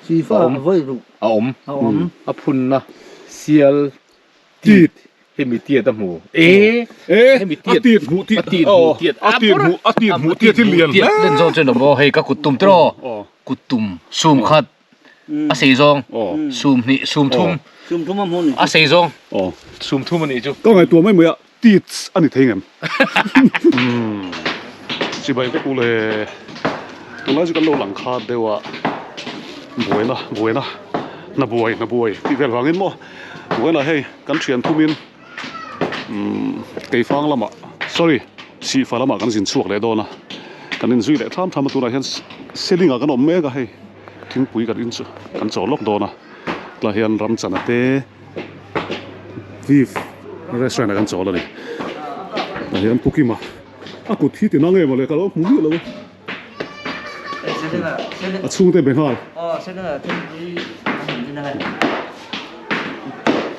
Sifa a awm. Vawi ruk. A awm. A awm. A phunna sial tit hemi tiat a hmu. E E hemi a tiat tit hmuh a tit hmuh tiat a tit hmuh a tit hmuh tiat hi lian tiat len zawng chuan awm aw hei ka kut tum tiraw kut tum sum khat a sei zawng sum hnih sum thum Sum thum a hmu ni. A sei zawng sum thum a nih chu. Ka ngaihtuah mai mai a tits a ni thei ngem. Chibai vek u le. Tunlai chu kan lo lang khat deuh a, buaina buaina hna buai hna buai tih vel vangin maw buaina hei kan thian thumin umm keifang lamah sorry sihfa lamah kan zin chhuak leh dawn a, kan inzui leh tham tham a tunah hian seling ah kan awm mek a hei thingpui kan in chu kan chawl lawk dawn a tlaiah hian ramchana te. Beef restaurant ah kan chawl a ni tah hian Pu Kima a kut hi tina nge mawle ka lo hmu miah lo a a chhungte be nghal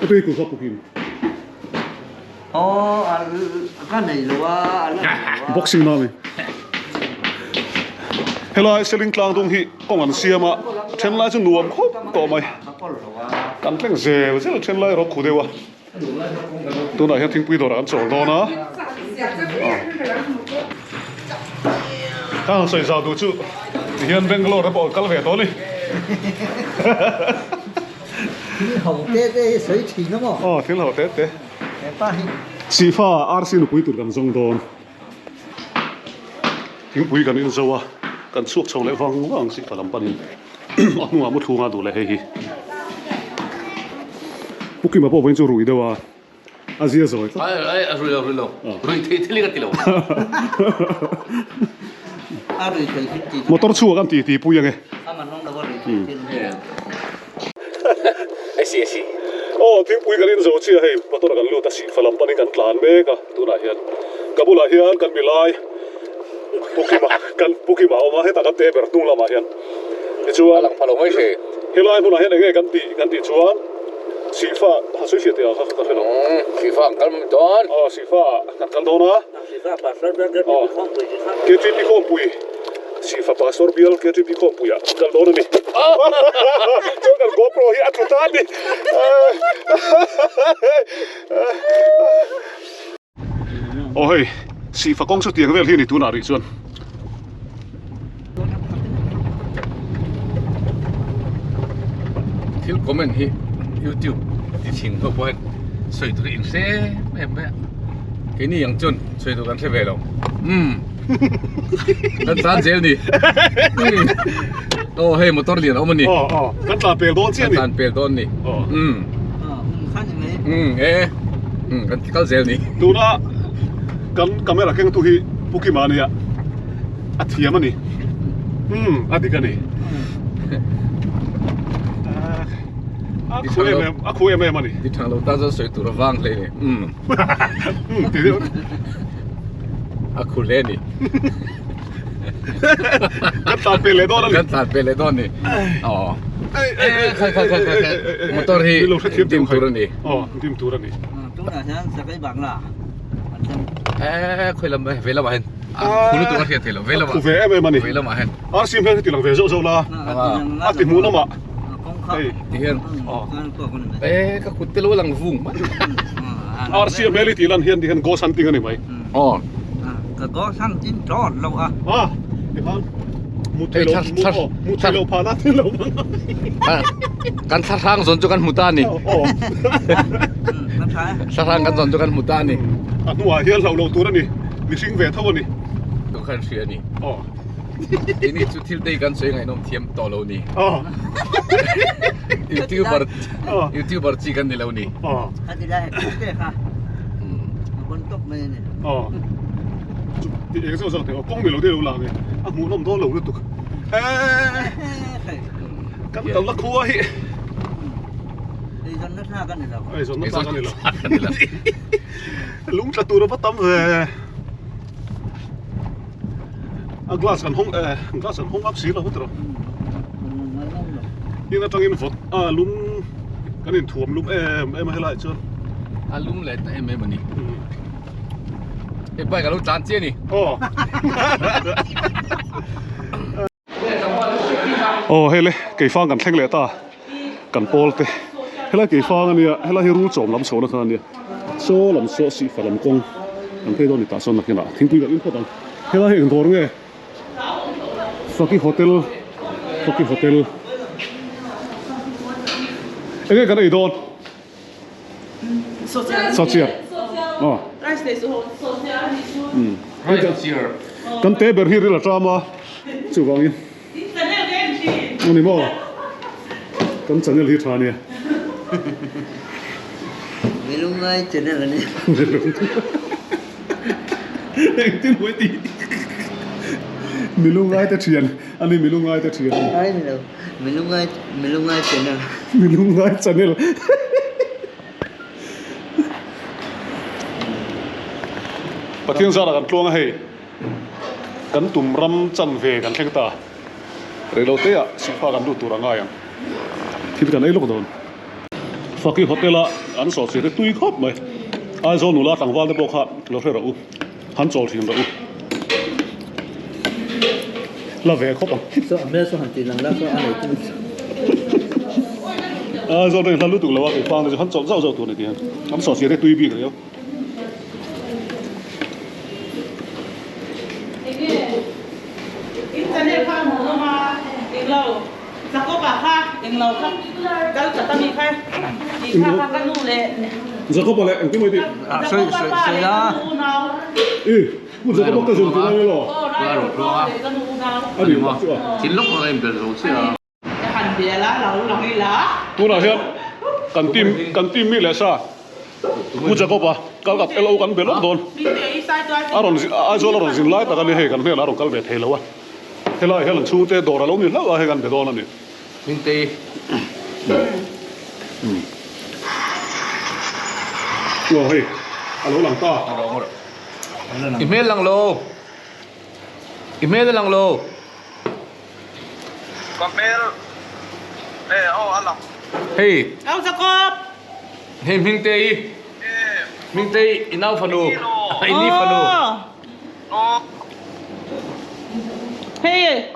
a tui kut kha Pu Kim boxing na mi helai seling tlang dung hi kawng an siam a a then lai chu nuam khawp tawh mai. Kan tleng zel zel then lai rawk khu deuh a, tunah hian thingpui dawrah an chawl dawn a, ka han sawi zau duh chu tihian Bangalore te pawh kal ve tawh a ni. Thil ho te te hi sawi thin a maw? Aw thil ho te te. Hepa hi. Sihfa RC nupui tur kan zawng dawn. Thingpui kan in zo a, kan chhuak chho leh vang vang Sihfa lam panin. A hnungah mu thlunga duh leh hei hi. Pu Kima pawh vawiin chu rui deuh a, a zia zawi tlat. Ai ai a rui lo rui lo, rui thei thil hi ka ti lo. A rui thei thil ti. Motor chhuak an ti ti pui ange. A man awm lo a rui thei thil hi. Ai si ai si. Aw thingpui kan inzo chiah hei motor ah kan lut a sihfa lam panin kan tlan mek a tunah hian ka bulah hian kan milai Pu Kima kan Pu Kima a awm a hetah kan te ber hnung lamah hian tichuan A lang pha lo mai hre. Helai hmunah hian enge kan tih kan tih chuan Sihfa han sawi fiah teh ang kha ka hre lo. Sihfa an kal mai dawn. Aw Sihfa kan kal dawn a. Sihfa Pastor bial KTP Khawmpui chi kha. KTP Khawmpui Sihfa Pastor bial KTP Khawmpui ah kan kal dawn a ni. Chuan kan GoPro hi a tlu ta a ni. Aw hei, Sihfa kawng chu tiang vel hi a ni tunah rih chuan. Thil comment hi YouTube ti thin ho pawh hian sawi tur hi in hre em em mai a, keini ang chuan sawi tur kan hre ve lo. Umm kan tlan zel ni. Umm aw hei motor lian a awm a ni. Aw aw kan tlan pel dawn chiah a ni. Kan tlan pel dawn ni. Aw. Umm. Umm e umm kan kal zel ni. Tuna kan camera kengtu hi Pu Kima a nia a thiam a ni. Umm a dik a ni. A khu em em a khu em em a ni. Ti thang lo tan chuan sawi tur a vang hle ni. Umm. Umm ti deuh. A khu hle ni. Kan tlan pel leh dawn a ni. Kan tlan pel leh dawn ni. Aw. Khai khai khai khai khai. Motor hi dim tur a ni. Aw dim tur a ni. Tunah hian sakai bangla an thleng. Eh khawi lam ve lamah hian a khu lutuk a hriat theih loh ve lamah. A khu ve em em a ni. Ve lamah hian. Arsi hmel hi ti lang ve zauh zauh la. A ti hmuh lamah. Hei. Ti hian. Eh ka kut te lo lang vung mai. Arsi hmel hi ti lan hian ti hian ghost hunting a ni mai. Aw. Ka ghost hunting tawt lo a. A ti khan mu thei lo mu thei lo phah na thei lo phah. Kan thlahrang zawn chu kan hmu ta a ni. Thlahrang kan zawn chu kan hmu ta a ni. A hnuah hian hlauh loh tur a ni. Mihring ve tho a ni. Chu khan hria a ni. Aw. Keini chu thil te hi kan sawi ngaihnawm thiam tawh lo ni. Aw. Youtuber Youtuber chi kan ni lo ni. Aw. A ti lai te kha. A bon tawp mai a ni. Aw. Chu ti eng zawk zawk teh aw kawng mi lo deuh lo lang e. A hmuhnawm dawn lo lutuk. Eeeee. Kan kalna khua hi Eizawnna thlak a ni lo. Eizawnna thlak a ni lo. Lung tla tur a va tam ve. A glass kan hawng eh glass kan hawng ap si lo tiraw. In atangin vawt a lum kan inthuam lum em em a helaiah chuan. A lum leh ta em em a ni. Hei bike a lo tlan chiah a ni. Aw. Aw hei le keifang kan thleng leh ta kan pawl te helai keifang ania helai hi rul chawm lam chhohna kha ania saw lam saw sihfa lam kawng kan phei dawn ni tah sawn nakinah thingpui kan in phawt ang helai hi eng dawr nge Faki hotel Faki hotel enge kan ei dawn. Sawchiar aw Kan te ber hi ril a ṭam a chuvangin ani maw kan channel hi ṭha ania. Milungai channel ani. Engtin mawi tih Milungai te ṭhian ani milungai te ṭhian. Ai ni lo. Milungai Milungai channel. Milungai channel. Pathian zara kan tluang a hei. Kan tum ram chan ve kan thleng ta. Reilo te ah sihfa kan lut tur a ngai ang. Thil kan ei lawk dawn. Faki hotel a an sawh chhir hi tui khawp mai. Aizawl nula tlangval te pawh kha lo hre rawh u. Han chawl thin rawh u. La ve khawp ang. Saw a hmel saw han tih lang la saw a nei chu. Aizawl reng hla lutuk lo a kei fang te chu han chawlh zauh zauh tur ni ti hian. An sawh chhir hi tui bik riau. In channel kha a hmuhnawm a, englo Jacob-a kha englo kha kal ka ta mi kha tih kha kha ka nu leh Jacob-a leh engtin mai tih? Jacob-a pa leh ka nu unau. I pu Jacob-a ka zun tih lai emaw? Aw Rai Rotluanga leh ka nu unau. A ni maw chu a? Thil lawk lawk a inbel zo chiah a. Ka han bia la, lo lang ila. Tunah hian kan team kan team mi leh sa Pu Jacob-a kal kat LO kan be lawk dawn. A rawn Aizawl a rawn zin lai tak a ni hei kan hnenah a rawn kal ve thei lo a. Helai hian an chhungte dawr a lo ni hlauh a hei kan be dawn a ni. Hmingtei. Aw hei a lo lang ta. I hmel lang lo. I hmel a lang lo. Ka hmel e aw a lang. Hei. Au Jacob. Hei Hmingtei. Hmingtei i nau fanu. I ni fanu. Hei.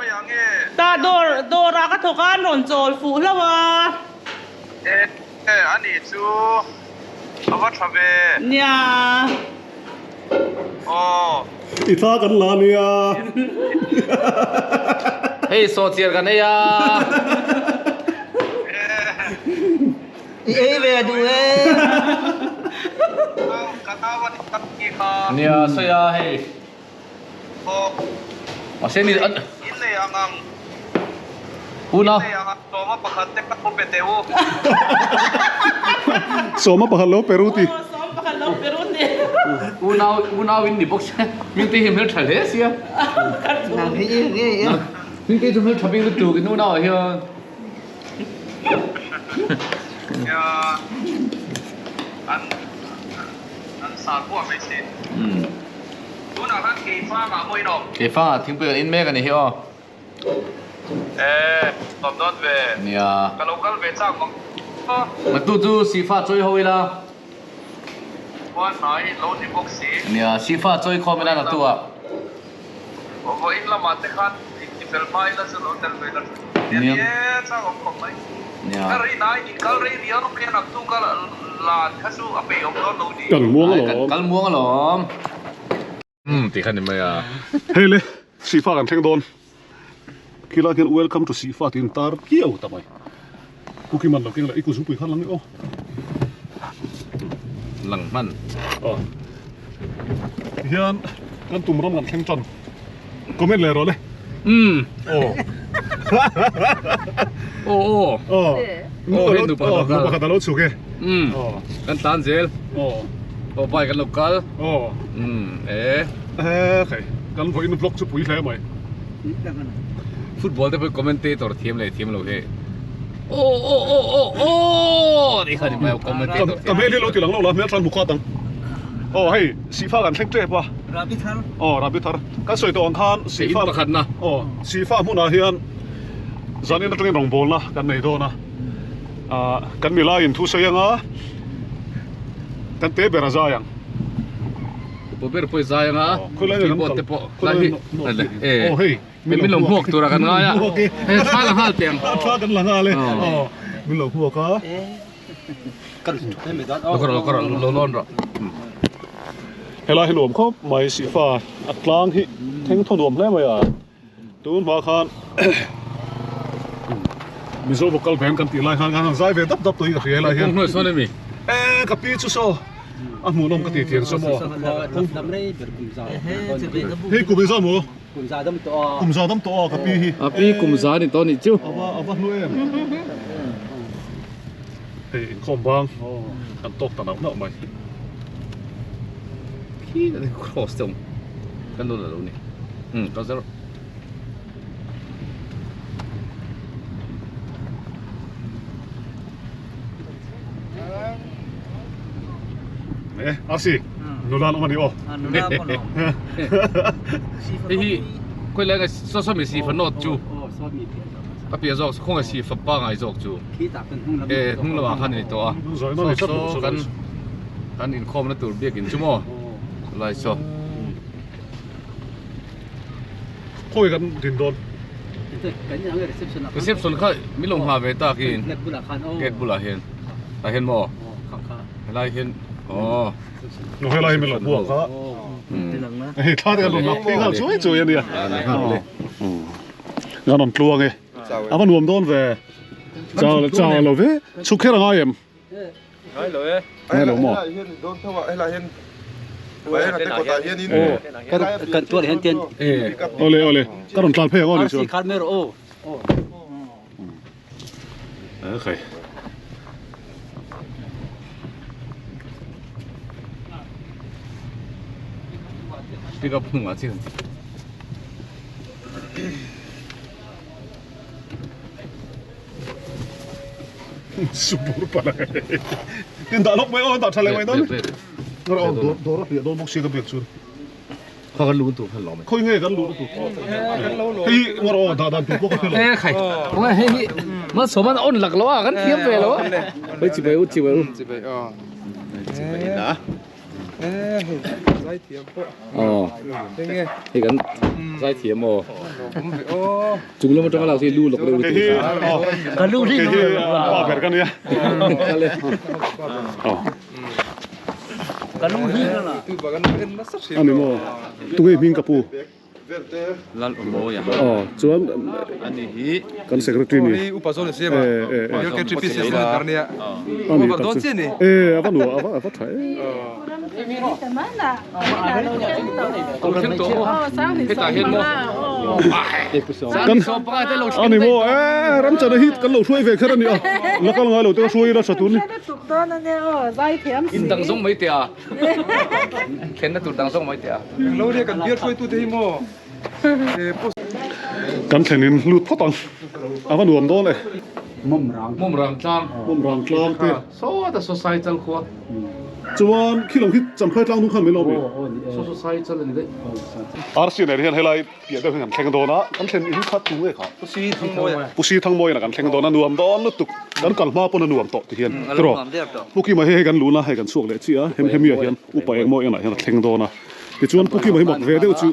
Ta dawr dawrah ka thawk a an rawn chawl fuh hlauh a. E ani chu a va tha ve. Nia. Aw. I thla kan la nia. Hei sawhchiar kan ei a. I ei ve a duh e. Ka nau a ni tak hi kha. Nia sawi a hei. Aw. Mahse ni an. In nei ang ang. Una. In nei ang ang sawma pakhat te kha lo pe teh u. Sawma pakhat lo pe ru ti. Aw sawma pakhat lo pe ru ti. Unau unau in ni bawk sia. Hmingte hi hmel tha hle sia. Nang hi i nge i. Hmingte chu hmel tha bik lutuk in unau ah hian. Nia an an sar buah mai si. Tunah khan Keifangah maw in awm? Keifangah thingpui kan in mek a ni hi aw. E, nuam dawn ve. Nia. Ka lo kal ve chak mang a. Natu chu Sifa chawi ho ila. Khua hnai lo ni bawk si. Nia, Sifa chawi khawm ila natu ah. Vawiin lamah te khan intifel hma ila chu lo tel ve la tha. Nia, ni e, chak awm khawp mai. Nia. Ka rei nai in kal rei riau khian a tu ka lan kha chu a peih awm dawn lo ni. Kal muang alawm. Kal muang alawm. Umm tih kha ni mai a. Hei le, Sihfa kan thleng dawn. Khilai khian welcome to Sihfa tiin tar kiau ta mai. Cookie man lo keng la i kuzupui khan lang ni aw. Lang hman. Aw. Hian kan tum ram kan thleng tan. Comment leh rawh le. Umm. Aw. Aw aw. Aw. Aw hei nupa nu pakhat a lo chhuk e. Umm. Kan tlan zel. Aw. Aw bike kan lo kal. Aw. Umm e. E khai kan vawiin vlog chu pui hle mai. Football te pawh commentator thiam leh thiam lo hi. Aw aw aw aw aw tih kha ni mai commentator thiam. Ka hmel hi lo ti lang lo la hmel than hmu khat ang. Aw hei Sihfa kan thleng tep a. Rabi thar. Aw Rabi thar. Kan sawi tawh ang khan Sihfa in pakhatna. Aw Sihfa hmunah hian zanin atangin rawngbawlna kan nei dawn a. Ah kan milaiin thu sawi anga kan te ber a zai ang. Upa ber pawh i zai anga Khawi lai nge kan keyboard kal? te pawh Khawi lai lai hi nge e. Aw hei. Min lo hmuak tura kan ngai a. Hei thla la nghal teh ang. Thla kan la nghal e. Min lo hmuak a. Lo kawr lo kawr lo lawn rawh. Helai hi nuam khawp mai Sihfa a tlang hi theng thaw nuam hle mai a. Tun hma khan Mizo vocal band kan tih lai khan khan zai ve dap dap tawh hi ka hria helai hian. Kawng hnuai sawn emi? E ka pi chu saw a hmuhnawm ka tih thiam saw maw. Hei kum engzah maw? Kum za dam tawh a. Kum za dam tawh a ka pi hi. A pi kum za ni tawh nih chu. Ava ava hlu em. Hei inkhawm bang kan tawk ta nauh nauh mai. Khi cross te awm kan lo la lo ni. Um ka zar. Eh, Arsi, nula an awm a ni aw. Nula pawh an awm. Hei hi khawi lai nge saw saw mi sifa nawt chu a piah zawk khawnge sifa pangai zawk chu e hnung lamah khan a ni tawh a saw saw kan kan inkhawmna tur biakin chu maw lai saw. Khawi kan din dawn? Reception kha min lo nghah ve tak in gate bulah hian tah hian maw helai hian aw No helai hi min lo buak kha hei thla te kan rawn lak phei nghal chuai chuai ania kan rawn tluang e a va nuam dawn ve chau chau lo ve chhuk kher a ngai em Ngai lo e. Ngai lo maw? Helai hian dawn tho a, helai hian Bayern te kawtah hian in Kan tuar hian tian Ole ole ka rawn tlan phei ang aw ni chuan. RC khar mai rawh aw. Okay. Pick up hnungah chian. Subur pala Tin dah lawk mai aw dah tha leh mai dawn. Ngara aw dawr dawr a hliah dawn bawk sia ka biak chuan. Kha kan lu tur khan lawm. Khawi nge kan lu tur. Hei ngara aw dah dan tur pawh ka hre lo. E khai. Ngai hei hi ma soman on lak lo a kan thiam ve lo a. Hei chi bai u chi bai u. Chi bai aw. Chi bai na. Zai thiam pawh. Aw. Enge. Hei kan zai thiam aw. Chung lam atanga lak hi lu lawk deuh lutuk. Ka lu hi Hei hi pa ber ka nia. Aw. Ka lu hi Ani maw. Tunge hming ka pu. Lal Awmawia. Aw chuan ani hi kan secretary ni. Hi upa zawn a siam a. KTPC senator ania. Ani Upa dawn chiah ni. E ava nuah ava ava tha e. Thleng tawh maw? Hetah hian maw? Kan ani maw e ramchana hi kan lo hruai ve kher ani a. La kal ngai lo te ka hruai ila tha tur ni. In dang zawng mai teh a. Thlenna tur dang zawk mai teh a. Englo nia kan bial hruaitute hi maw? Kan thlenin lut phawt ang. A va nuam dawn e. Mawmrang tlang. Mawmrang tlang te. Sawta saw sai chal khua. Chuan khi lo hi Champhai tlang hnung khan mai lo mi. Saw saw sai chal a ni daih. Arsi nen hian helai piah deuh hi kan thleng dawn a, kan thlen in kha tu nge kha? Pusi Thangmawia. Pusi Thangmawia kan thleng dawn a, nuam dawn lutuk. Kan kal hma pawn a nuam tawh ti hian tiraw? Pukima hi hei kan lun a, hei kan chhuak leh chiah a, hem hemi ah hian upa engmaw enah hian a thleng dawn a. Tichuan Pukima hi mak ve deuh chu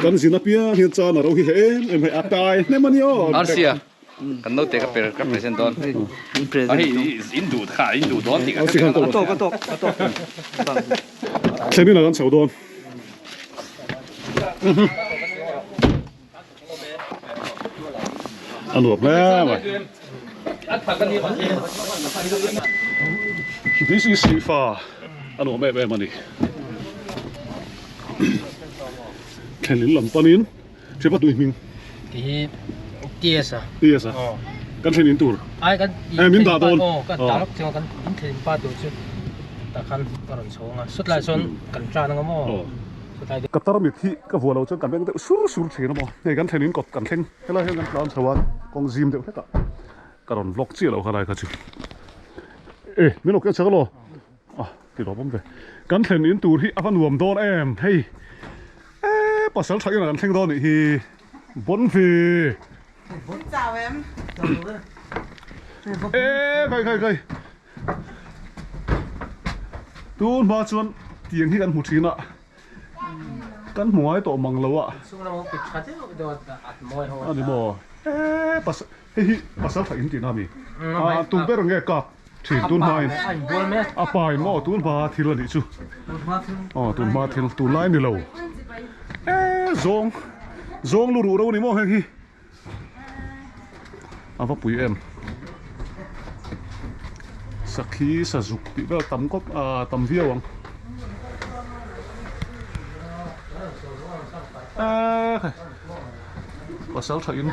kan zin apiang hian chan a ro hi he em em hei a tai hnem a ni aw. Arsia kan naute ka per ka present dawn. Hei in duh kha in duh dawn tih ka hre A tawk a tawk a tawk. Thlenin a kan chho dawn. A nuam hle mai. This is Sifa a nuam em em a ni. Thlenin lam panin Hripa tui hming. Ti hi TS a. TS a. Kan thlen in tur. Ai kan Eh min dah dawn. Aw kan dah lawk chuan kan in thlen pa tur chu tah khan ka rawn chhawng a. Sawtlai sawn kan tan anga maw. Sawtlai Ka tarmit hi ka vuah lo chuan kan beng deuh sur sur thin a maw. Hei kan thlen in kawt kan thleng helai hian kan tlan chho a kawng zim deuh hlek ah ka rawn vlog chiah lo kha lai kha chu. E min lo keng chak elaw. Ah ti lawm awm ve. Kan thlen in tur hi a va nuam dawn em hei. E pasal tha in an thleng dawn nih hi bon ve. Chào em. E khai khai khai. Tun hma chuan tiang hi kan hmu thin a. Kan hmu ngai tawh mang lo a. A ni maw? Eee pasal hei hi pasal tha in tihna a mi? A tum ber nge kap thin tun hmain a pa in maw tun hma thil a nih chu. Aw tun hma thil tun lai ni lo. Eee zawng zawng lu ruh ro ni maw heng hi. A va pui em. Sakhi sazuk tih vel tam kawp ah tam viau ang. Eee pasal tha in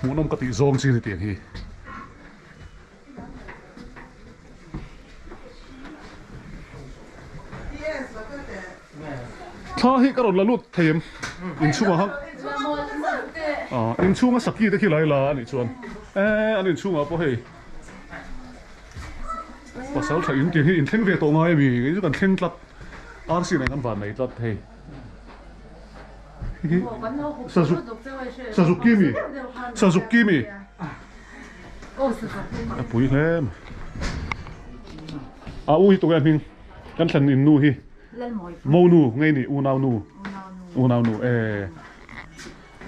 hmuhnawm ka tih zawng chi ni tiang hi. Thla hi ka rawn la lut thei em inchhungah khan ah inchhunga saki te khi lai la a nih chuan eh an inchhungah pawh hei pasal tha in tih hi inthleng ve tawh ngai a mi kei chu kan thleng tlat arsi nen kan van nei tlat hei hi sazuk sazuki mi sazuki mi. A pui hle mai. A u hi tunge hming kan thlen in nu hi mo nu ngei ni unau nu unau nu e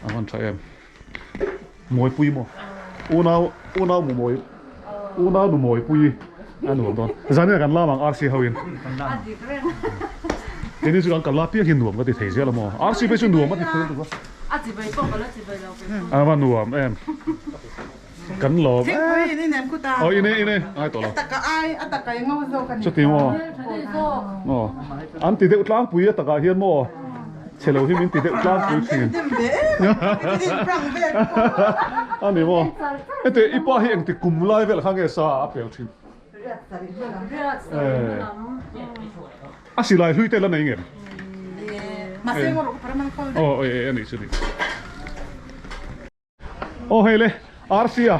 a van tha em mawi pui maw unau unau mu mawi unau nu mawi pui a nuam dawn zan kan lam ang RC ho in keini chu kan kal la piang hi nuam ka ti thei zel a maw RC phei chu nuam a ti thei lutuk a. A chi bai pawh ka la chi bai lo kei pawh. A va nuam em. Kan lawm em. Thingpui in inem kut a. Aw ine ine ai tawh lo. A taka ai a taka i ngo zawk a ni. Chuti maw. Aw an ti deuh tlangpui a takah hian maw chhe lo hi min ti deuh tlangpui thin. Dem ve em em in prank vel pawh. A ni maw. Heti i pa hi engti kum lai vel kha nge sa a pel thin. A silai hlui te la nei ngem? Aw e a nih chu ni. Aw hei le RC a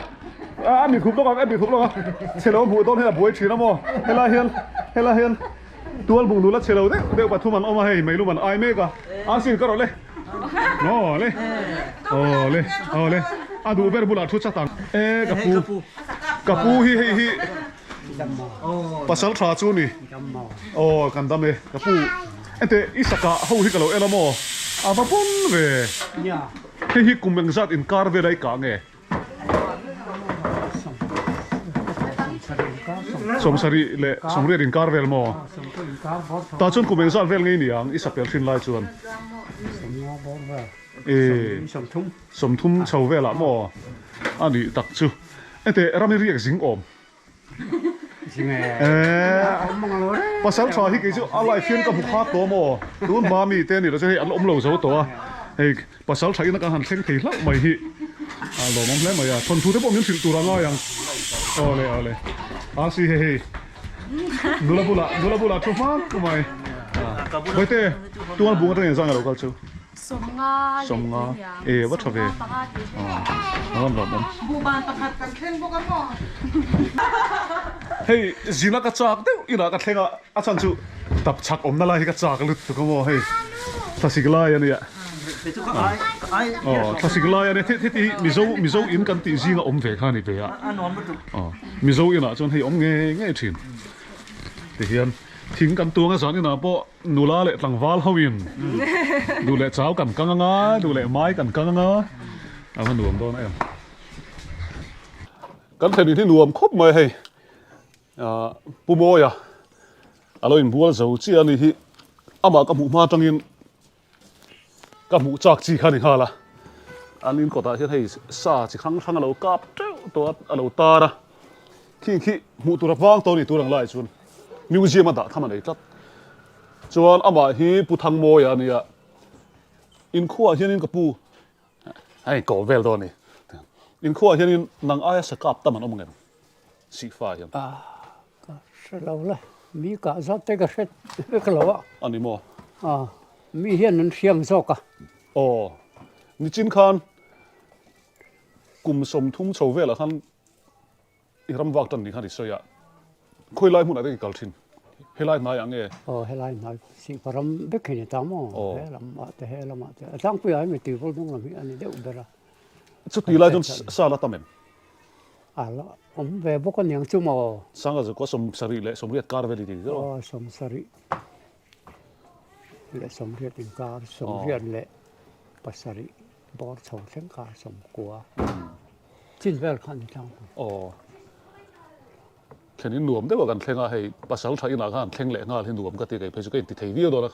a mi khup lawk ang a mi khup lawk a chhe lo hmuh dawn hian a buai thin a maw helai hian helai hian tual bung nula chhe lo deuh deuh pathum an awm a hei meilum an ai mek a RC in ka rawh le aw le aw le aw le a duh ber bulah thu chat ang e ka pu ka pu hi hei hi Pasal tha chu ni. Aw kan dam e ka pu. Ente i saka ho hi ka lo en a maw? A va pawn ve. Hei hi kum engzat inkar vel a i kah nge? Sawmsarih leh sawmriat inkar vel maw? Tah chuan kum engzat vel ngei ni ang i sapel hrin lai chuan? E sawmthum chho velah maw a nih tak chu ente rami riak zing awm e pasal tha hi kei chu a life hian ka hmu khat tawh maw tun hma mi te ni lo chu hei an awm lo zo tawh a hei pasal tha ina kan han thleng thei hlauh mai hi a lawmawm hle mai a thawnthu te pawh min hrilh tur a ngai ang awle awle a si hei hei nula bulah nula bulah thu hmak mai Bawihte tual bung atangin zang a lo kal chu. Sawmnga leh Sawmnga e va tha ve a rawn lawm awm. Buhban pakhat kan thleng bawk a maw? Hei zina ka chak deuh inah ka thleng a, a chhan chu tap chak awmna lai hi ka chak lutuk a maw hei thlasik lai a nia. Aw thlasik lai a nia heti hi Mizo Mizo in kan tih zinga awm ve kha a ni ve a. Aw Mizo inah chuan hei awm ngei ngei thin tihian thing kan tuang a zan inah pawh Nula leh tlangval ho in duh leh chau kan kang anga, duh leh mai kan kang anga, a va nuam dawn em. Kan thlen in hi nuam khawp mai hei, Pu Mawia a lo inbual zo chiah a ni hi, amah ka hmuh hma atangin ka hmuh chak chi kha a ni nghal a, an in kawtah hian hei sa chi hrang hrang a lo kap teuh tawh a, a lo tar a, khi khi hmuh tur a vang tawh a ni tur ang lai chuan museum a dah tham a nei tlat chuan amah hi Pu Thangmawia a nia inkhuaah hianin ka pu hei ko vel dawn a ni inkhuaah hianin nang aia sa kap tam an awm ang em sihfa hian. Ka hre lo le, mi kah zat te ka hre vek lo a. A ni maw? A, mi hian an hriang zawk a. Aw, nichin khan kum 30 chho velah khan i ram vak tan ni khan i sawi a, khawi lai hmunah te i kal thin? Helai hnaiah nge? Aw, helai hnai Sihpa ram vek hi ni ta maw? Aw. He lamah te, he lamah te, a tlangpuiah hian mi tuivawl hnung lam hi a ni deuh ber a. Chuti lai chuan sa la tam em? A la awm ve bawk aniang chu maw? Sanga chu kua 78 leh 80 kar vel i ti tiraw? Aw 70. leh 80 inkar, 87 bawr chho thleng kha 90 chin vel kha a ni tlangpui. Aw. Thlen in nuam deuh a kan thleng a, hei pasal tha inah khan an thleng leh nghal hi nuam ka ti kei phei chu ka inti thei viau dawn a,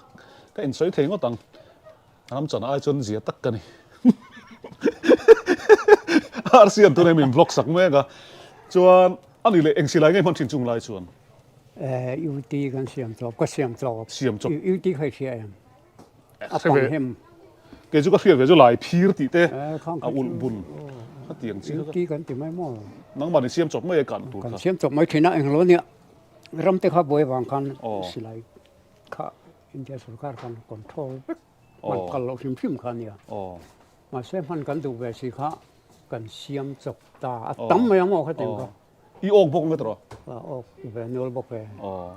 ka insawi thei ngawt ang. Ram chan ai chuan zia tak ka ni. RC an tunah min vlog sak mek a, chuan a ni leh eng silai nge hman thin chung lai chuan? Eh, UT kan siam chawp, ka siam chawp. Siam chawp. UT kha i hria em? A pang hem. Kei chu ka hriat ve chu lai phir tih te, a ulh bun a tiang chi kha. UT kan ti mai maw? Nangmah ni siam chawp mai e kan tur kha. Kan siam chawp mai thin a, englo nia ram te kha buai vang khan silai kha India sorkar khan control vek hman phal loh hrim hrim kha a nia. Mahse hman kan duh ve si kha kan siam chawp ta a tam mai ang aw kha tiang kha. I awk bawk nge tawh? A awk ve nual bawk e. Aw.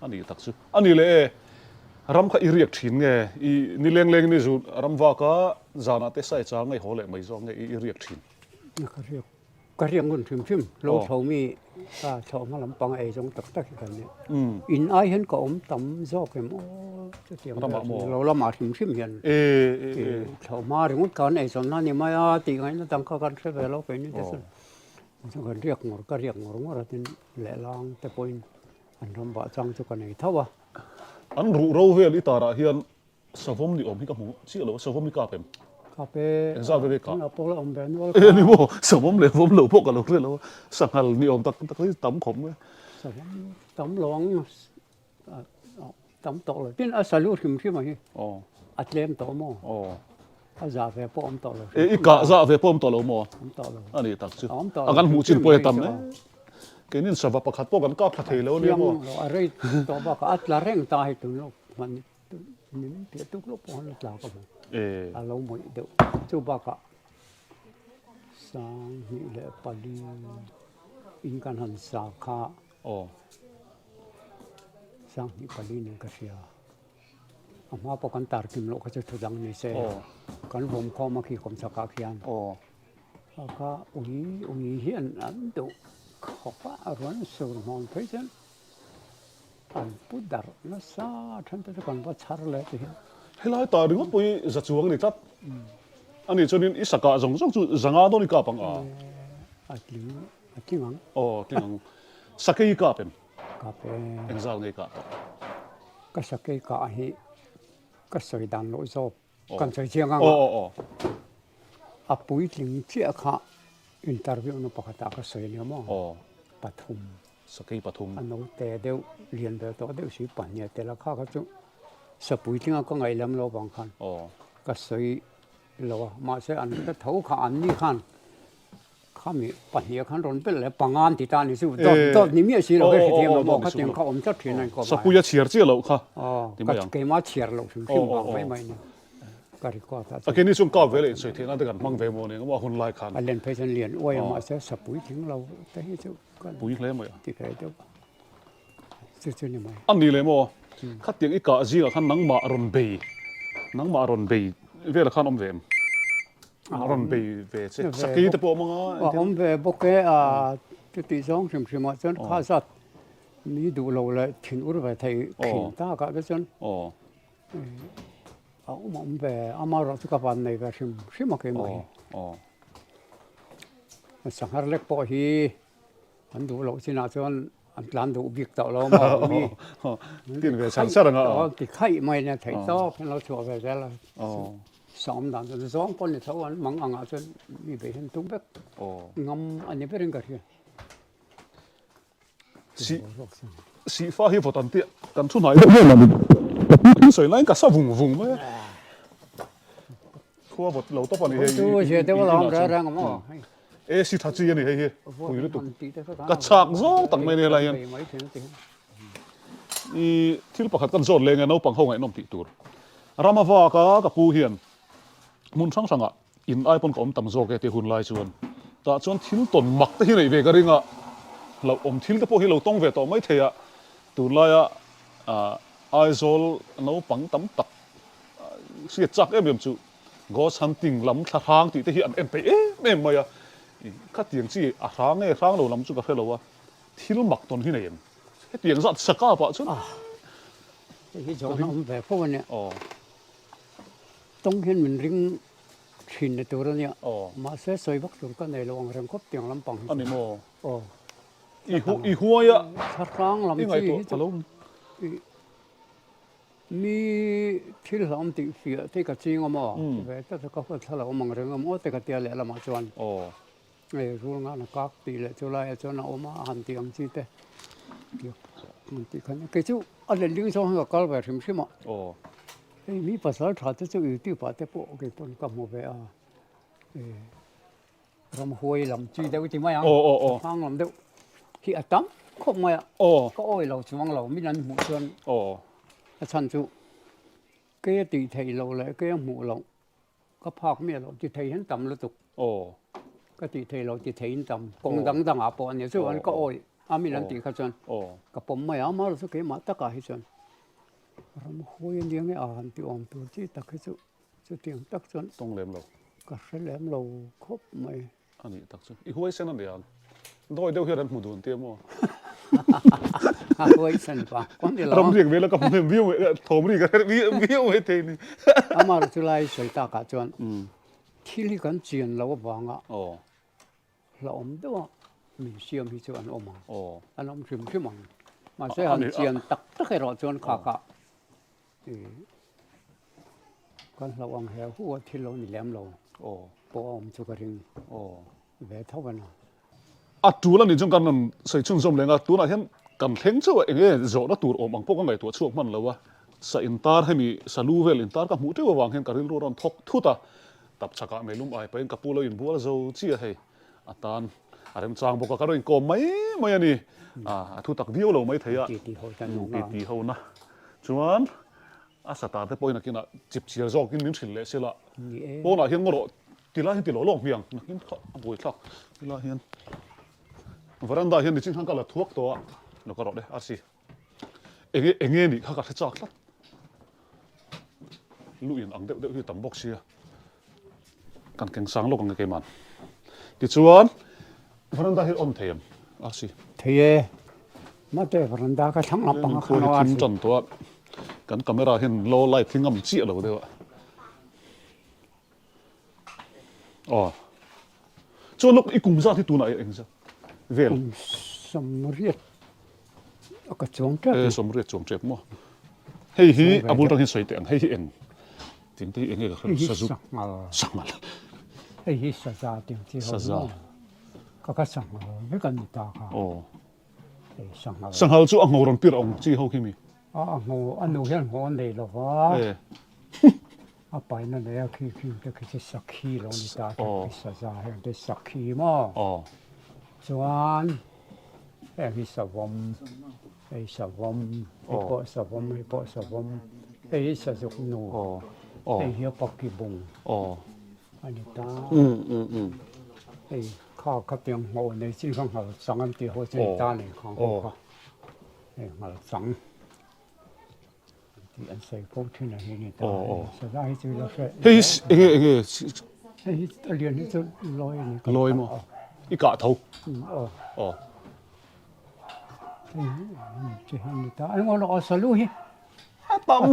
A ni tak chu. A ni leh e, ram kha i riak thin nge? I ni leng leng ni zu ram vak a zanah te sai chang nge haw leh mai zawk nge i riak thin? Ka riak ka riak ngun hrim hrim. Lo thlo mi a thlo hma lampang ei zawng tak tak hi kan nia. In ai hian ka awm tam zawk em aw chutiang vel lo lamah hrim hrim hian thlo hma ringawt khan ei zawn na ni mai a tih ngaihna dang kha kan hre ve lo keini te chuan. Ka riak ngawr ka riak ngawr ngawr a tin lehlang te pawhin an ram vah chang chu ka nei tho a. An ruh ro vel i tarah hian savawm ni awm hi ka hmu chiah lo a, savawm hi kap em? Kap e, Engzat ve ve kap? Tunah pawh la awm ve nual kha. E ni maw, savawm leh vawm lo pawh ka lo hre lo a, sanghal ni awm tak tak hi tam khawp mai. Savawm tam lo ang, tam tawh lo, tin a salu hrim hrim a hi a tlem tawh maw? A zah ve pawh awm tawh lo. E i kah zah ve pawh awm tawh lo maw? Awm tawh lo. A ni tak chu. Awm tawh lo. A kan hmuh chin pawh hi a tam e. Keinin sava pakhat pawh kan kap thla thei lo nia maw? Chiang lo, a rei tawh bakah a tla reng ta hei tun lawk hman min piah tuk lawk pawh an tla ka hmu. E. A lo mawih deuh. Chu bakah 2004 in kan han sa kha. Aw. 2004 nen ka hria. A hma pawh kan tar kim loh kha chu thu dang ni se kan vawm khawm a khi kawm chakah khian a kha ui ui hian an duh khawp a a rawn sur hmawn phei chuan an pu darh nasa then te chu kan va chhar leh ti hian. Helai tar ringawt pawh hi za chuang a ni tlat a nih chuanin i sakah zawng zawng chu za nga dawn i kap ang a? A tling a tling ang. Aw a tling ang. Sakei i kap em? Kap e. Engzal nge i kah tawh? Ka sakei kah hi ka sawi dan loh zawk kan sawi chiang ang a. A puitling chiah kha interview na pakhatah ka sawi ania maw? Pathum. Sakei pathum. A naute deuh lian ber tawh deuh si pahnih tel a kha kha chu sa puitlinga ka ngaih lam lo vang khan ka sawi lo a mahse an hre tho kha an ni khan Khami pahnih khan rawn belh leh panga an ti ta a ni chu dawt dawt ni miah si lo hi hrethiam lo maw khatiang kha awm tlat thin a inkhawm ai. Sapuia chhiar chiah loh kha ti mai ang. Keimah chhiar loh hrim hrim vang mai mai ni ka record ah chuan. A keini chuan kap ve leh insawi theihna te kan hmang ve maw nia maw a hun lai khan. A len phei chuan lian uai a mahse sapui tling lo te hi chu kan pui hle mai a. Ti ve deuh a chu chu ni mai. A ni leh maw khatiang i kah zingah khan nangmah rawn bei nangmah rawn bei velah khan awm ve em? A rawn bei ve che. Sakei te pawh awm anga. A awm ve bawk e a chutih zawng hrim hrim ah chuan kha zat mi duh lo leh thin ur ve thei khin tak ah te chuan a awm awm ve amaherawh chu ka van nei ve hrim hrim a keimah hi. Sanghar lek pawh hi an duh loh chinah chuan an tlan duh bik tawh lo maw mi tin ve chhan chhan anga ti khaih mai nia theih tawp hian lo chhuah ve zel a. Sawm dan chuan zawng pawn ni tho an mang angah chuan mi bei hian tum vek ngam a ni berin ka hria. Si si fa hi vawt an tih kan thu hnai deuh vel a ni. Ka pu thil sawi laiin ka sa vung vung mai a. Khua vawt lo tawp a ni hei. Chu zia deuh a awm reng reng a maw. AC tha chi a ni hei hi pui lutuk. Ka chak zawng tak mai a ni helai hian. I thil pakhat kan zawt leng e naupang ho ngaihnawm tih tur. Rama vak a ka pu hian hmun hrang hrangah in ai pawn ka awm tam zawk e tih hun lai chuan tah chuan thil tawn mak te hi neih ve ka ring a, hlauh awm thil te pawh hi lo tawng ve tawh mai thei a, tunlaia Aizawl naupang tam tak hriat chak em em chu Ghost hunting lam thla hrang tih te hi an en peih em em mai a, khatiang chi a hrang nge hrang lo lam chu ka hre lo a, thil mak tawn hi nei em? Hetiang zat sa kap ah chuan. Hei hi zawhna awm ve fo a nia. Tawng hian min ring thin ni tur a nia. Mahse sawi vak tur ka nei lo ang reng khawp tiang lampang hi chu. A ni maw? Aw. I huai a. Thlarang lam chi hi chu. Mi thil hlauhawm tih fiah te ka ching a maw? Ve tlat a ka huat thla lo awm ang reng a maw te ka tia lehlamah chuan. Hei rul ngana kak tih leh chu laiah chuan a awm a, a han tih ang chi te han tih khan kei chu a let ling zawng hi ka kal ve hrim hrim a. Hei mi pasal tha te chu youtube ah te pawh kei pawn ka hmu ve a, ramhuai lam chi deuh ti mai ang, hrang lam deuh hi a tam khawp mai a, ka awi lo chuang lo min an hmuh chuan a chhan chu kei a tih theih loh leh kei a hmuh loh. Ka phak miah loh ti thei hian tam lutuk. Aw. Ka tih thei lo ti thei in tam. Kawng dang dang ah pawh a nia chu an ka awi a min an tih kha chuan ka pawm mai a amah erawh chu keimah takah hi chuan ramhuai a nia nge a han ti awm tur chi tak hi chu chutiang tak chuan Tawng lem lo. Ka hre lem lo khawp mai. A nih tak chu. I huaisen a nia. Dawi deuh hian an hmu dun tia maw? A huaisen pa. Kawng ni lo. Ram riak vela ka hmu hnem viau mai. Thawm ri ka hre viau mai thei ni. Amah chu lai sawi takah chuan thil hi kan chian lo avanga hlauhawm deuha min siam hi chu an awm ang. An awm hrim hrim ang. Mahse han chian tak tak erawh chuan kha kha Kan hlauh ang he hu a thil lo ni lem lo pawh a awm chu ka ring ve tho a ni. A tul a nih chuan kan rawn sawi chhunzawm leng a, tunah hian kan thleng chauh a, eng nge zawhna tur awm ang pawh ka ngaihtuah chhuak hman lo a, sa intar hemi sa lu vel intar ka hmuh teuh avang hian ka rilru a rawn thawk thut a, tap chhakah meilum ai pahin ka pu lo inbual zo chiah hei a tan a remchang bawk a, ka rawn inkawm mai mai a ni, a thu tak viau lo mai thei a, titi ho na. Chuan a sata te pawhin nakinah chip chiar zawkin min hrilh leh sela pawnah hian ngaw rawh tilai hian ti lawh lawk hmiang nakin kha a buai thlak tilai hian veranda hian nichin khan ka la thuak tawh a lo ka rawh le a si enge enge nih kha ka hre chak tlat lu in ang deuh deuh hi tam bawk sia kan keng sang lawk ang e keiman tichuan veranda hi awm thei em a si thei e mate veranda ka thlang lam panga khan a thim tan tawh a kan camera hian low light hi ngam chiah lo deuh a aw chuan lawk i kum zat hi tunah eng zat vel kum sawmriat ka chuang tep e sawmriat chuang tep maw hei hi a bul tang hian sawi teh ang hei hi eng Ting te hi enge ka hre lo sazu sanghal hei hi saza ting chi ho saza ka ka sanghal vek an ni ta kha aw hei sanghal sanghal chu a ngho rawn pir ang chi ho khi mi a a ngho a nu hian ngho an nei lo va e a paina nei a khi khi te khi chu sakhi lo ni ta khi saza heng te sakhi maw aw chuan heng hi savawm Hei savawm, hei pawh savawm, hei pawh savawm, hei hi sazuk nu, hei hi a paki bung a ni ta. Hei kha kha piang hmuh nei chin kha nghal chang an tih ho chu ni ta nei khang ho kha, hei nghal chang an tih an sawi fo thin a hi ni ta. Saza hi chu ila hre. Hei hi enge enge? Hei hi a lian hi chu lawi a ni. Lawi maw? I kah tho? Aw.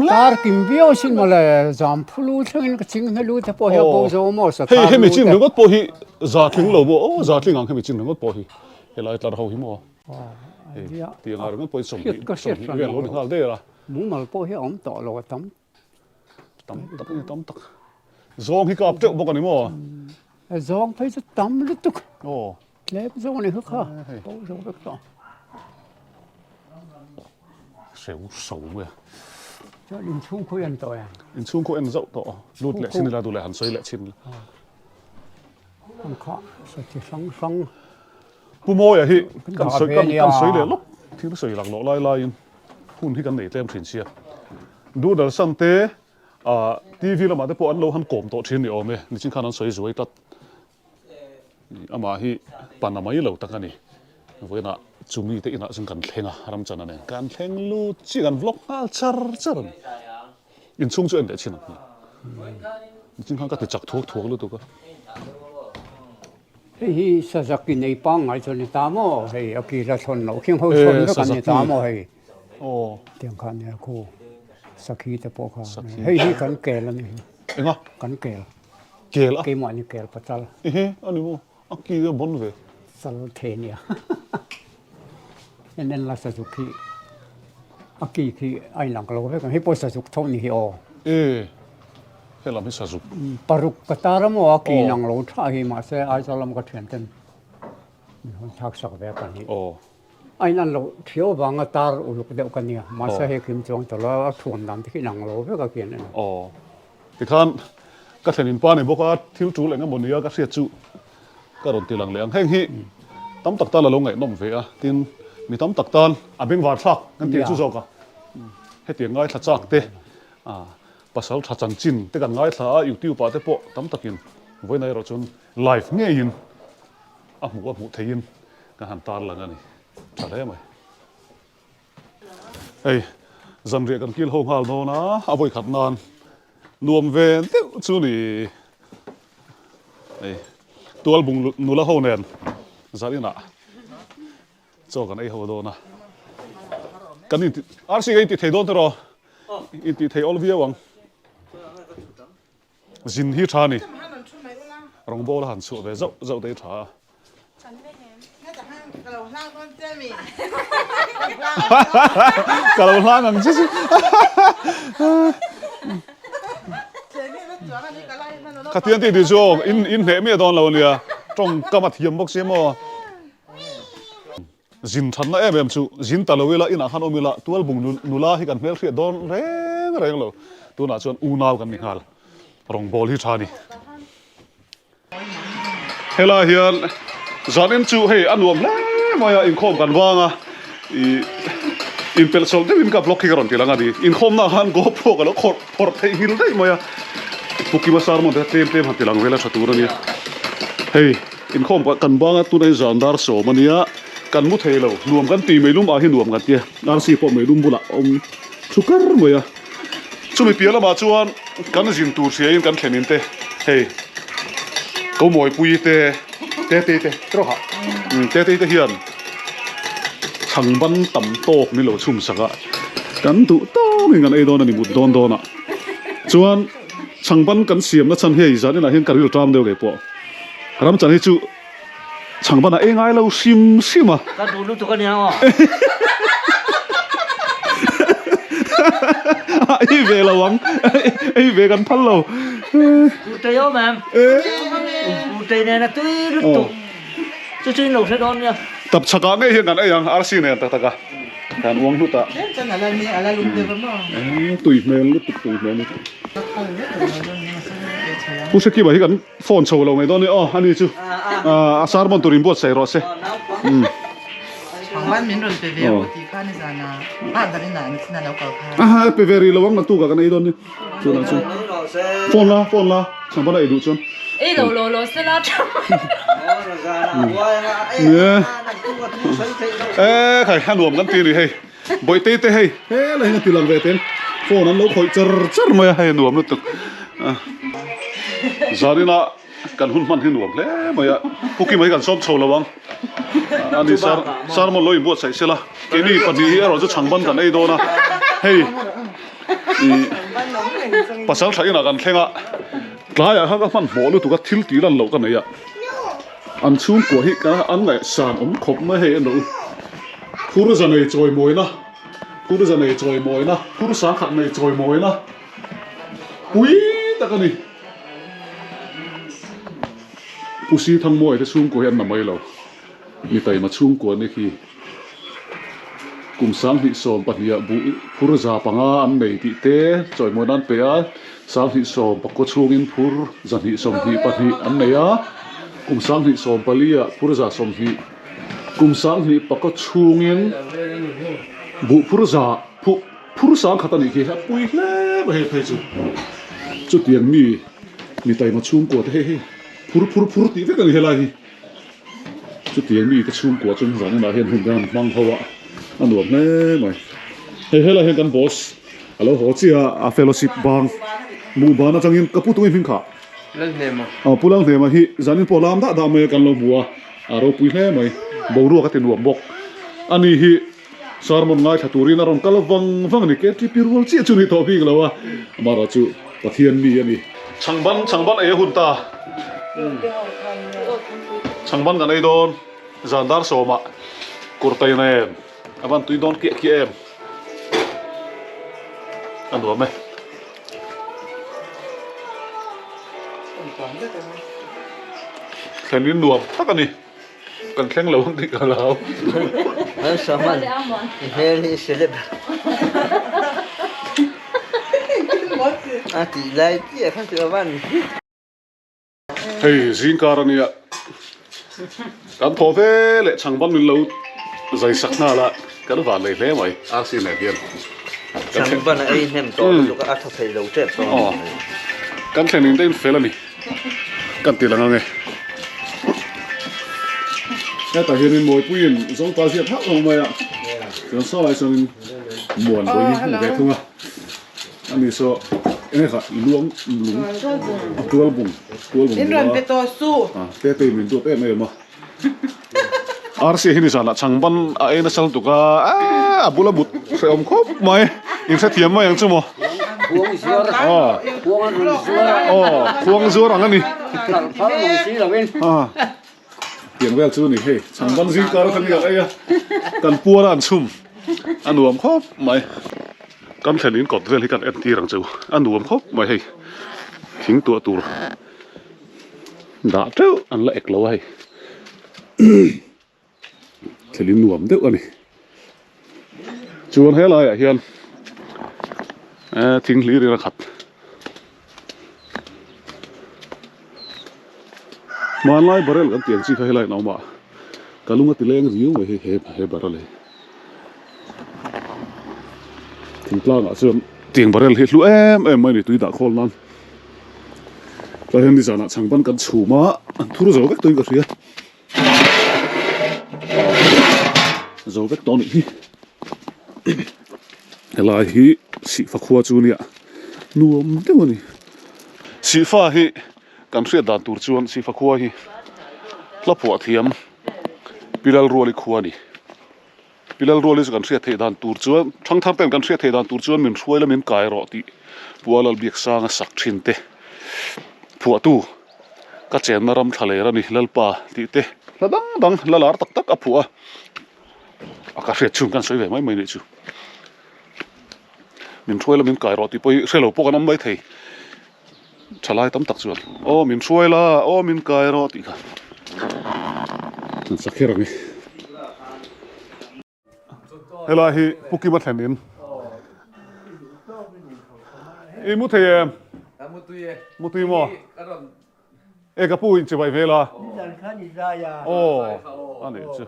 Tar kim viau sin mawle zam phulu thlengin ka ching hna lu te pawh hi a bo zo maw sa hei hemi chin ringawt pawh hi za tling lo maw aw za tling ang hemi chin ringawt pawh hi helai tlar ho hi maw tih anga ringawt pawh hi 20 vel lo ni nghal der a mumal pawh hi a awm tawh lo a tam tam tak ani tam tak zawng hi kap teuh bawk ani maw zawng phei chu tam lutuk aw tlem zawng ani kha kha bo zo vek tawh hreu so mai a chuan inchhung khu en tawh em inchhung khu en zauh tawh lut leh chin ila duh leh han sawi leh chin la ang kha sa chi hrang hrang Pu Mawia hi kan sawi kan kan sawi leh lawk thil sawi lak lawh lai laiin hun hi kan nei tlem thin sia. Doordarshan te ah TV lamah te pawh an lo han kawm tawh thin ni awm e, nichin khan an sawi zuai tlat. Amah hi pana mai lo tak a ni. Vawiinah chumi te inah chuan kan thleng a, Ramchana nen kan thleng lut chiah kan vlog nghal char char a ni. Inchhung chu en leh chin ang hmiang. Nichin khan ka ti chak thuak thuak lutuk a. Hei hi sazaki nei pangngai chu a ni ta maw hei a kil a thlawn loh khing ho thlawn vek an ni ta maw hei Aw. Tiang khan nia khu. Sakhi te pawh kha. Hei hi kan kel a ni. Enga? Kan kel. Kel a? Keimah ni kel pachal. Ehe, a ni maw? A ki a bon ve. Chal thei nia. En en la sazuk hi a ki khi a inang lo vek ang. Hei pawh sazuk tho ni hi aw. E, helam hi sazuk. Paruk ka tar a maw a ki inang lo tha hi mahse Aizawl lam ka thian ten min hawn thlak sak ve ka ni. Aw. A inan lo thiau vanga tar uluk deuh ka nia. Mahse hei kim chuang tawh lo a thuam dan te khi inang lo vek a khian en. Aw. Tikhan ka thlen in pa ni bawk a thil tul eng emaw nia ka hriat chu ka rawn ti lang leh ang. Heng hi tam tak tan a lo ngaihnawm ve a, tin mi tam tak tan a bengvar thlak kan tih chu zawk a. Hetiang ngaithla chak te pasal tha chanchin te kan ngaithla a youtube ah te pawh tam takin vawiin erawh chuan live ngeiin a hmuh a hmuh theihin kan han tar lang a ni. Tha hle mai. Hei zanriah kan kil ho nghal dawn a, a vawi khat nan nuam ve deuh chu ni. Hei tual bung nula ho nen zan inah chaw kan ei ho dawn a. Kan inti RC ka inti thei dawn tiraw? Inti thei awl viau ang. Zin hi tha a ni. Rawngbawl a han chhuah ve zauh zauh te hi tha a. Ka lo hlang ang che chu. Khatiang tih tih chu aw in in hneh miah dawn lo ania. Tawngkam a thiam bawk si maw. Zin thatna em em chu zin ta lo ila inah khan awm ila tualbung nula hi kan hmelhriat dawn reng reng lo. Tunah chuan unau kan ni nghal. Rawngbawl hi tha a ni. Helai hian zanin chu hei a nuam hle mai a, inkhawm kan vang a, ih inpelh chawlh deuhin ka vlog hi ka rawn ti lang a ni. Inkhawmna ah khan GoPro ka lo khawrh phawrh theih nghil daih mai a, Pu Kima sermon te kha tlem tlem han ti lang vel a tha tur a nia. Hei. Inkhawm pah kan banga tunah hi zan dar sawm a nia, kan mu thei lo, nuam kan ti meilum ah hi nuam kan tia, RC pawh meilum bulah a awm thu kar mai a, chumi piah lamah chuan kan zin tur hria in kan thlen in te hei ko mawipui te te te te rawh ah te te te hian chhang ban tam tawk min lo chhum sak a, kan duh tawngin kan ei dawn a ni mut dawn dawn ah chuan chhang ban kan siam na chhan hei zan inah hian ka ril ṭam deuh leh pawh. Ram chan hi chu chhangban a ei ngai lo hrim hrim a. Ka duh lutuk a nia aw. A ei ve lo ang, ei ve kan phal lo. Kurtei awm em? Kurtei nen a tui lutuk. Chu chu in lo hre dawn nia. Tap chhakah ngei hian kan ei ang RC nen tak tak a. Kan uang hlut a. Tlem chuan a la ni, a la lum deuh a maw? Tui hmel lutuk, tui hmel lutuk. Pu Hrekima hi kan phone chho lo mai dawn ni aw ani chu a sermon tur in buatsaih rawh se. Pangban min rawn pe ve aw tih kha ni zan a a zan in ah nichin a lo kal kha. Aha pe ve rih lo ang naktuk ah kan ei dawn ni chunah chuan phone la phone la chhangban a ei duh chuan. Ei lo lo lo se la tha. E khai a nuam kan ti ni hei bawihte te hei helai hian a ti lang ve ten phone an lo khawih char char mai a hei a nuam lutuk zanin ah kan hun hman hi nuam hle mai a pu Kima hi kan sawm chho lo ang ani sar sermon lo inbuatsaih sela keini pahnih hi erawh chu chhangban kan ei dawn a hei ih pasal tha inah kan thleng a tlaiah khan ka hmanhmawh lutuk a thil tih lan loh ka nei a an chhungkua hi ka an ngaihsan awm khawp mai hei en rawh u phur za nei chawimawina phur za nei chawimawina phur sangkhat nei chawimawina pui tak a ni. Pu Si Thangmawia te chhungkua hi an la mai lo. Mi taima chhungkua ni khi kum 2024 ah buh phur za panga an nei tih te chawimawi nan pe a, 2019 chhungin phur 224 an nei a, kum 2024 ah phur za 20, kum 2024 chhungin buh phur za phuh. Phur sang khat a nih khi a pui hle mai hei phei chu chutiang mi mi taima chhungkua te hei hei phur phur phur tih vek a ni helai hi chutiang mi te chhungkua chu zan inah hian hun kan hmang ho a a nuam hle mai hei helai hian kan boss a lo haw chiah a a fellowship bang mukban atangin ka pu tungin hming kha Lalhnema aw pu Lalhnema hi zanin pawh lam dah dah mai a kan lo hmu a a ropui hle mai boruak a ti nuam bawk a ni hi. Sermon ngaithla turin a rawn kal vang vang a ni. KTP rual chiah chu ni tawh bik lo a, amaherawh chu Pathian mi a ni. Chhangban chhangban ei a hun ta. Chhangban kan ei dawn zan dar sawmah kurtai nen a van tui dawn kiah kiah em. A nuam e. Thlenin nuam tak a ni. Kan thleng lo ang tih ka hlau. Malsawman i hmel hi celeb a tih lai chiah kha chu a van. Hei zingkar ania kan thaw ve leh chhangban min lo zai sak nghal a kan van lei hle mai RC nen hian. Chhangban a ei hnem tawh lutuk a a thaw thei lo tep tawh. Kan thlen in te in fel a ni. Kan ti lang ange. Hetah hianin Mawipuiin Zawngta ziak hauh hauh mai a, chuan saw lai chuanin Muanbawi hi hmu ve thung a. Ani saw enge kha luang lung a tual bung tual bung lung a Tetei min duat em em a. Arsi hi nizanah chhangban a ei nasa lutuk a, a bula mut hrehawm khawp mai, inhrethiam mai ang chu maw. Khuang zuar, khuang an rawn zuar a. Aw, khuang zuar ang a ni. Tiang vel chu a ni hei, chhangban zingkar kha ni ang ei a, kan puar a an chhum, a nuam khawp mai. Kan thlen in kawt vel hi kan entir ang che u, a nuam khawp mai hei, thing tuah tur. Dah teuh an la ek lo a hei thil in nuam deuh a ni chuan helai ah hian eh thing hlir in a khat hmanlai barrel kan tih ang chi kha helai in a awm a ka lung a ti leng riau mai hei he he barrel hi thingtlang ah chuan tiang barrel hi hlu em em mai a ni tui dah khawl nan. Tlai hian nizanah chhangban kan chhum a, an thur zo vek tawhin ka hria. Zo vek tawh a nih hi. Helai hi Sihfa khua chu nia nuam deuh a ni. Sihfa hi kan hriat dan tur chuan Sihfa khua hi hla phuah thiam Pi Lalruali khua a ni. Pi Lalruali chu kan hriat theih dan tur chuan thangthar ten kan hriat theih dan tur chuan min hruai la min kai rawh tih Pu Lalbiaksanga sak thin te phuahtu ka chenna ram thla ler a ni Lalpa tih te hla dang dang hla lar tak tak a phuah a, a ka hriat chhung kan sawi ve mai mai nih chu. Min hruai la min kai rawh tih pawh hi hre lo pawh kan awm mai thei thalai tam tak chuan aw min hruai la aw min kai rawh tih kha an sa kher ang e. Helai hi Pu Kima thlen in i mu thei em? Mu tui maw? E ka pu in chibai vel a. Aw a nih chu.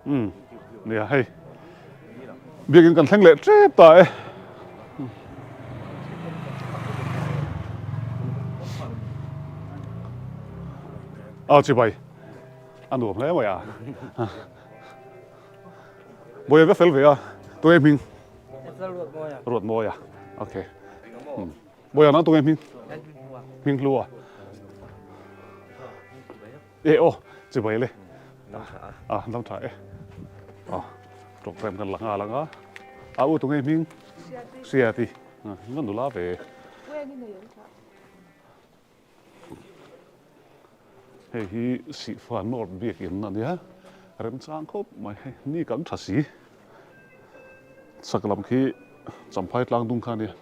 Umm nia hei biakin kan thleng leh tep ta e. Aw chibai a nuam hle mai a. Bawiha ka fel ve a tunge hming? Ruatmawia okay Bawiha nang tunge hming? Hminghlua E aw chibai le a dam tha e a program kan la nghal anga a u tunge hming? Hriati va nula ve Hei hi Sihfa North biakinn a nia, remchang khawp mai hei, ni kan tha si. Chhak lam khi Champhai tlang dung kha a nia.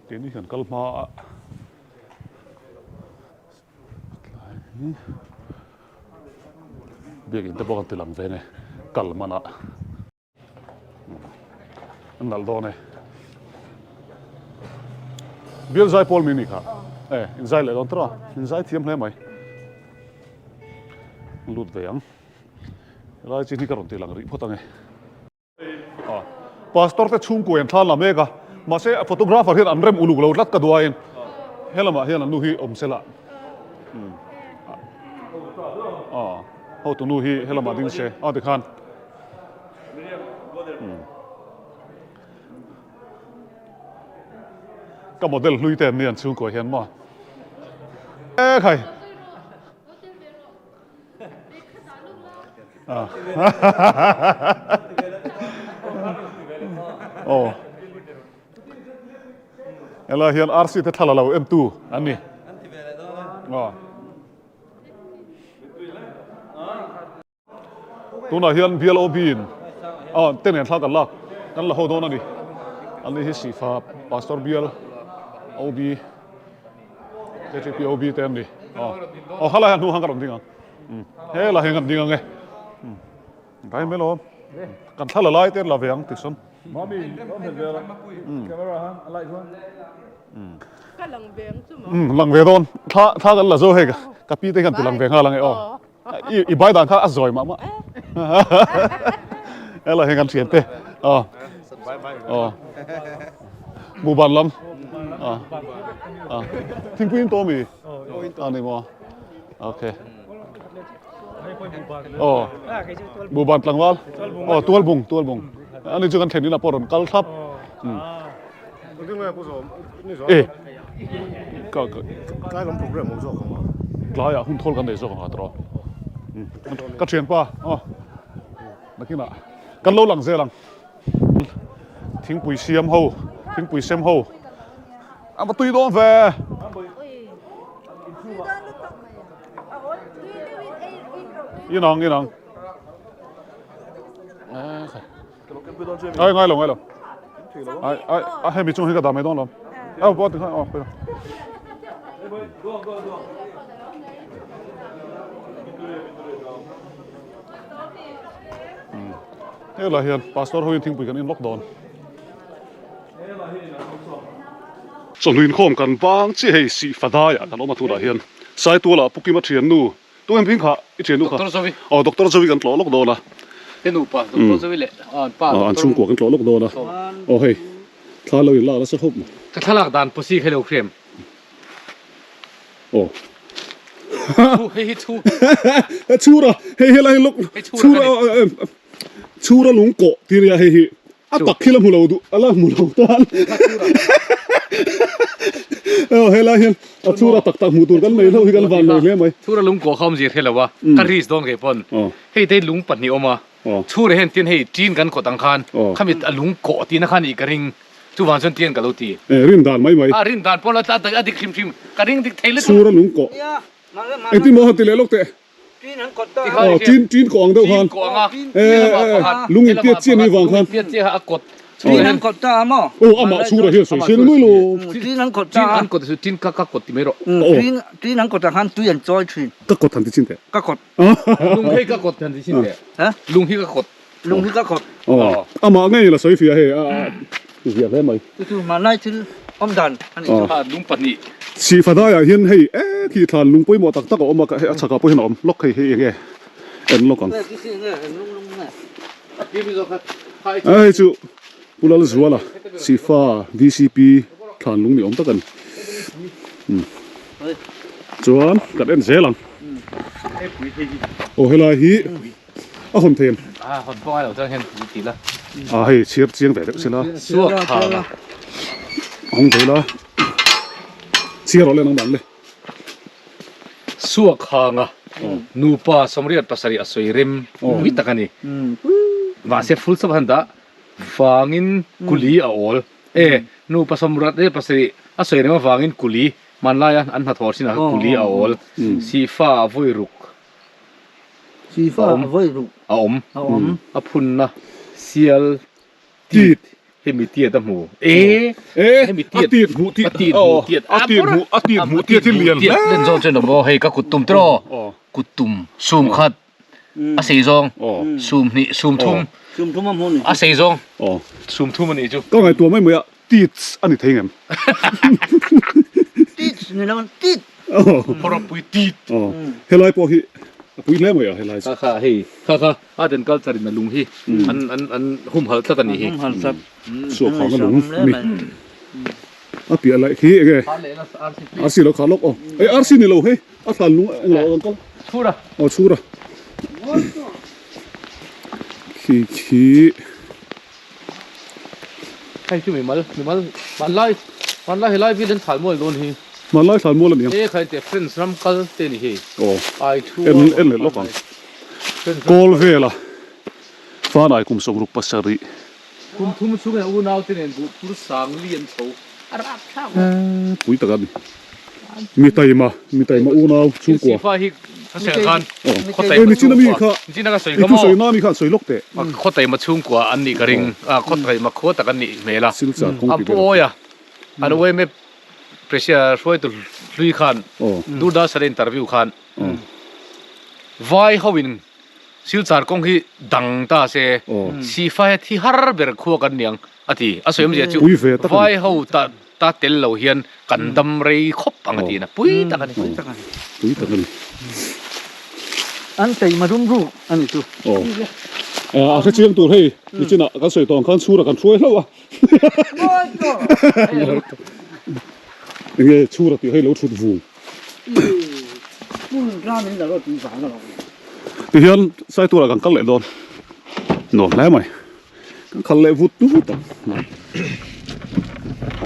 Keini hian kal hma a tlai hi biakinn te pawh kan ti lang ve nge kal manah. An nalh dawn e. Bial zai pawl mi ni kha. E, in zai leh dawn tawh a. In zai thiam hle mai. Lut ve ang. Helai chin hi ka rawn tih lang rih phawt ang e. A, pastor te chhungkua in thlan la mek a. Mahse photographer hian an rem uluk lo tlat ka duaiin. Helamah hian an nu hi awm sela. A, hotu nu hi helamah ding se. A tikhan. Ka model hlui te an ni an chhungkua hian maw. E khai. Aw. Helai hian RC te thla la lo en tu an ni. Aw. Tunah hian bial OB in aw te nen thla kan lak kan la ho dawn a ni. Ani hi Sifa Pastor bial OB KTP OB te an ni. Aw aw khalai hian hnu hang ka rawn ding ang. He lah hian kan ding ang e. Rai mai lo. Kan thla la lai te la ve ang ti sawn. Mami, awm hmet ve la. Camera han a light chuan. Ka lang ve ang chu maw? Lang ve dawn. Thla thla kan la zo hei ka pi te hian ti lang ve nghal ang e aw. I bai dan kha a zawi mah mah. He lah hian kan thian te. Aw. Aw. Buban lam. Aw. Aw. Thingpui in tawm i? A ni maw? Okay. Aw. Buban tlangval. Aw tualbung tualbung. Ani chu kan thlen in a pawh rawn kal thlap. E. Ka ka. Tlai lam program awm zawk ang. Tlaiah hun thawl kan nei zawk ang a tawh. Ka thianpa. Aw. Nakinah kan lo lang zel ang. Thingpui siam ho, thingpui sem ho. A va tui dawn ve. Inang inang. Ai ngai lo ngai lo. Ai ai a hemi chung hi ka dah mai dawn lo. Au pawh ti khan aw. Helai hian pastor hoin thingpui kan in lawk dawn. Chawhnu inkhawm kan bang chiah hei sih fadai ah kan awm a tunah hian Saituala Pukima thiannu tu em hming kha i thiannu kha Doctor Zovi aw Doctor Zovi kan tlawh lawk dawn a Te nupa Doctor Zovi leh an pa Doctor an chhungkua kan tlawh lawk dawn a aw hei thla lo in lak nasa khawp mai. Ka thlalak dan pawsi kha i lo hriam. Aw. Chhu hei hi chhu. Chhura hei helai hi lawk chhura chhura lung kawh tih ania hei hi a tak khi la hmu lo duh a la hmu lo tan. Aw helai hian a chhura tak tak hmuh tur kan nei hlauh hi kan van lo hle mai. Chhura lung kawh kha awmzia hre lo a ka risk dawn kei pawn hei te lung pahnih awm a chhura hian tin hei tin kan kawt ang khan khami a lung kawh tihna kha nih ka ring. Chuvang chuan tiang ka lo ti. Eh, rin dan mai mai. A rin dan pawh la a dik hrim hrim. Ka ring dik thei lutuk. Chhur a lung kawh. Engtin maw han ti leh lawk teh. Aw, tin, tin kawh ang deuh khan. Tin kawh ang a. Eh, eh, lung in piat chiah ni vang khan. Lung in piat chiah a kawt. Tin an kawt ta a maw? Aw, amah chhurah hian sawi sen mai lo. Tin an kawt ta a. Tin an kawt chu tin ka ka kawt ti mai rawh. Tin, tin an kawt ah khan tui an chawi thin. Ka kawt han ti chin teh. Ka kawt. Lung hi ka kawt han ti chin teh. Lung hi ka kawt. Lung hi ka khawt. Aw, amah ngei la sawi fiah hei a ziah hle mai. Chu chu hmanlai thil awm dan a nih chu. Lung pahnih. Sihfadaiah hian hei ek hi thlan lung pawimawh tak tak a awm a, hei a chhakah pawh hian a awm lawk hei hei enge en lawk ang. Hei chu Pu Lalzuala Sihfa VCP thlan lung ni awm tak a ni. Chuan kan en zel ang. Aw helai hi. A hawn thei em? A hawn pawh ngai lo chuan hian tui ti la. A hei chhiar chiang ve deuh sila. Suak tha la. Hawng thei la. Chhiar rawh le nangmah le. Suak hanga nupa sawmriat pasarih a sawi rem pui tak a ni. Mahse full stop han dah vangin kuli a awl. E nupa sawmriat pasarih a sawi rem avangin kuli hmanlaia an hnathawh thin ah kha kuli a awl. Sihfa a vawi ruk. Sifa a vawi ruk. A awm. A awm. A phunna sial tit hemi tiat a hmu. E hemi tiat. A tit hmuh tiat. A tit hmuh tiat. A tit hmuh a tit hmuh tiat hi lian hle. Len zawng chuan awm aw hei ka kut tum tiraw. Kut tum sum khat a sei zawng sum hnih sum thum. Sum thum a hmu ni. A sei zawng sum thum a nih chu. Ka ngaihtuah mai mai a tits a ni thei ngem. Tits ni lo tit. Phawrhpui tit. Helai pawh hi a pui hle mai a helai chu. Kha kha hei kha kha art and culture in a lung hi an an an humhalh tlat a nih hi. Humhalh tlat. Suak khang a lung a ni. A piah laih khi enge RC lo kha lawk aw. Ei RC ni lo hei a thlan lung englo a rawn kal. Chhura. Aw chhura. Khi khi. Hei chu mimal mimal hmanlai. Hmanlai helai vel hian thalmual dawn hi. Hmanlai thalmual a ni ang. E khai teh friends ram kal te ni hei. Aw. Ai thu a. En leh lawk ang. Kawl vela fanai kum 67. Kum thum chhungin a unau te nen duh tur sang li an chho. A rap thlak maw? Pui tak a ni. Mi taima, mi taima unau chhungkua. Sifa hi ka sawi ang khan khaw taima chhungkua. Nichina ka sawi kha maw? I thusawi na mi khan sawi lawk teh. Khaw taima chhungkua an nih ka ring. Khaw taima khua tak an nih hmel a. Silchar kawng A ti pu vel. awi a, an uaime Presia hruaitu hlui khan Doordarshan interview khan vai ho in Silchar kawng hi dang ta se Sifai a thi har ber khua kan niang a ti. A sawi awmzia chu vai ho ta ta tel lo hian kan dam rei khawp ang a ti na. Pui tak a ni. Pui tak a ni. An teima rum ruk a ni chu. A hre chiang tur hei nichinah kan sawi tawh ang khan chhura kan hruai hlauh a. Enge chhura tih hei lo thut vung. Tihian Saitura kan kal leh dawn nuam hle mai kan kal leh vut vut ang.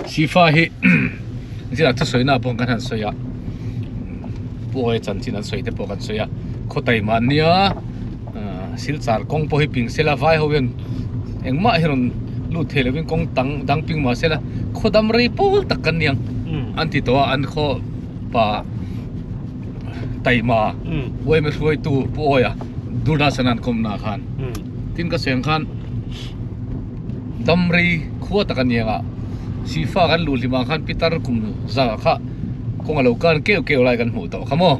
Sifa hi zirah thusawi na pawh kan han sawi a Pu Awi chanchin an sawi te pawh kan sawi a khaw taima an nia Silchar kawng pawh hi ping sela vai ho hian engmah hi rawn lut thei lovin kawng tang dang ping mah sela khaw dam rei pawl tak kan niang an ti tawh a an khaw pa taima uaime hruaitu pu awia Doordarshan an kawmna khan tin ka sawi ang khan dam rei khua tak a niang a Sifa kan luh hlimah khan pitar kum za kha kawng a lo kan keuh keuh lai kan hmuh tawh kha maw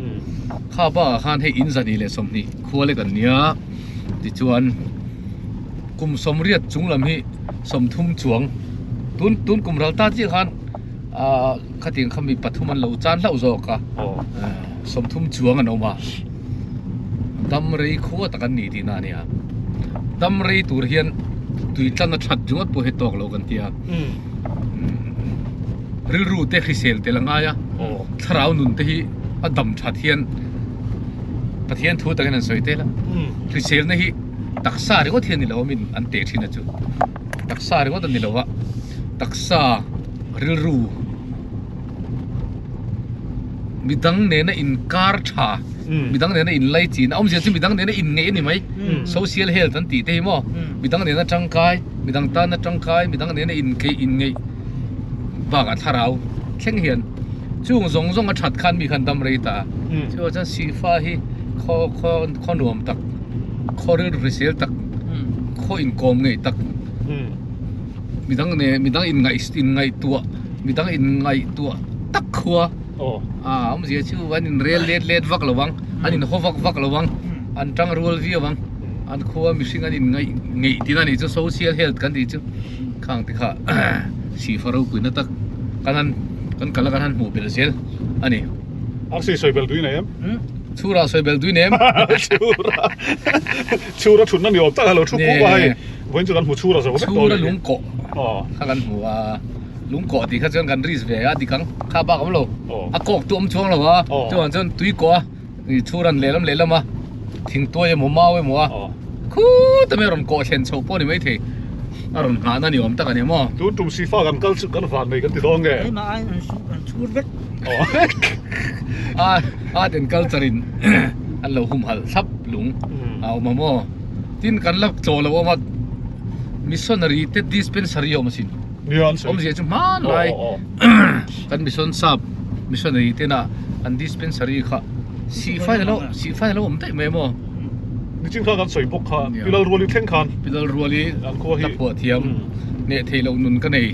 kha bakah khan hei in 120 khua lek an nia tichuan kum sawmriat chung lam hi 30 chuang tun tun kum ral ta chiah khan ah khatiang kha mi pathum an lo chan hlauh zawk a 30 chuang an awm a dam rei khua tak an ni tihna a nia dam rei tur hian tui tlan a that ringawt pawh hi tawk lo kan ti a rilru te hrisel tel a ngai a thlarau nun te hi a dam that hian Pathian thu takin an sawi tel a hriselna hi taksa ringawt hian ni lo min an teh thin a chu taksa ringawt a ni lo a taksa rilru midang nena inkar tha midang nena inlai chin a awmzia chu midang nena inngeih a ni mai social health an tih te hi maw midang nena tangkai midang tana tangkai midang nena inkeih inngeih bakah thlarau thleng hian Chung zawng zawng a that khan mi khan dam rei ta a, chuvang chuan Sihfa hi khaw khaw khaw nuam tak, khaw rilru hrisel tak, khaw inkawm ngei tak, midang ne midang inngaih inngaihtuah midang inngaihtuah tak khua a awmzia chu an inrel let let vak lo ang, an inhaw vak vak lo ang, an tang rual viau ang, an khua mihring an inngaih ngeih tihna a nih chu social health kan tih chu khang te kha Sihfa ropuina tak kan han kan kal a kan han hmuh belh zel a ni. Arsi sawi belh tui nei em? Chhura sawi belh tui nei em? Chhura chhura thutna ni awm tak a lo thu khup a hei vawiin chu kan hmu chhura zo vek tawh Chhura lungkawh kha kan hmu a lungkawh tih kha chuan kan risk ve a dik ang kha bak awm lo a kawk tu awm chuang lo a chuvang chuan tui kawh a chhuran lehlam lehlam a thingtuai emaw mau emaw a khut a mai rawn kawh thlen chhoh pawh a ni maithei a rawn nghahna ni awm tak a ni maw. Tun tum sifa kan kal chu kan van nei kan ti dawn nge? Keimah aiin an an chhur vek. A art and culture in an lo humhalh thlap lung a awm a maw? Tin kan la tlawh lo awm a missionary te dispensary a awm asin. Awmzia chu hmanlai kan mission sap missionary tena an dispensary kha sihfai alo sihfai alo awm daih mai maw nichin khan kan sawi bawk kha pilal ruali thleng khan pilal ruali an khua hi phuah thiam neh thei lo nun ka nei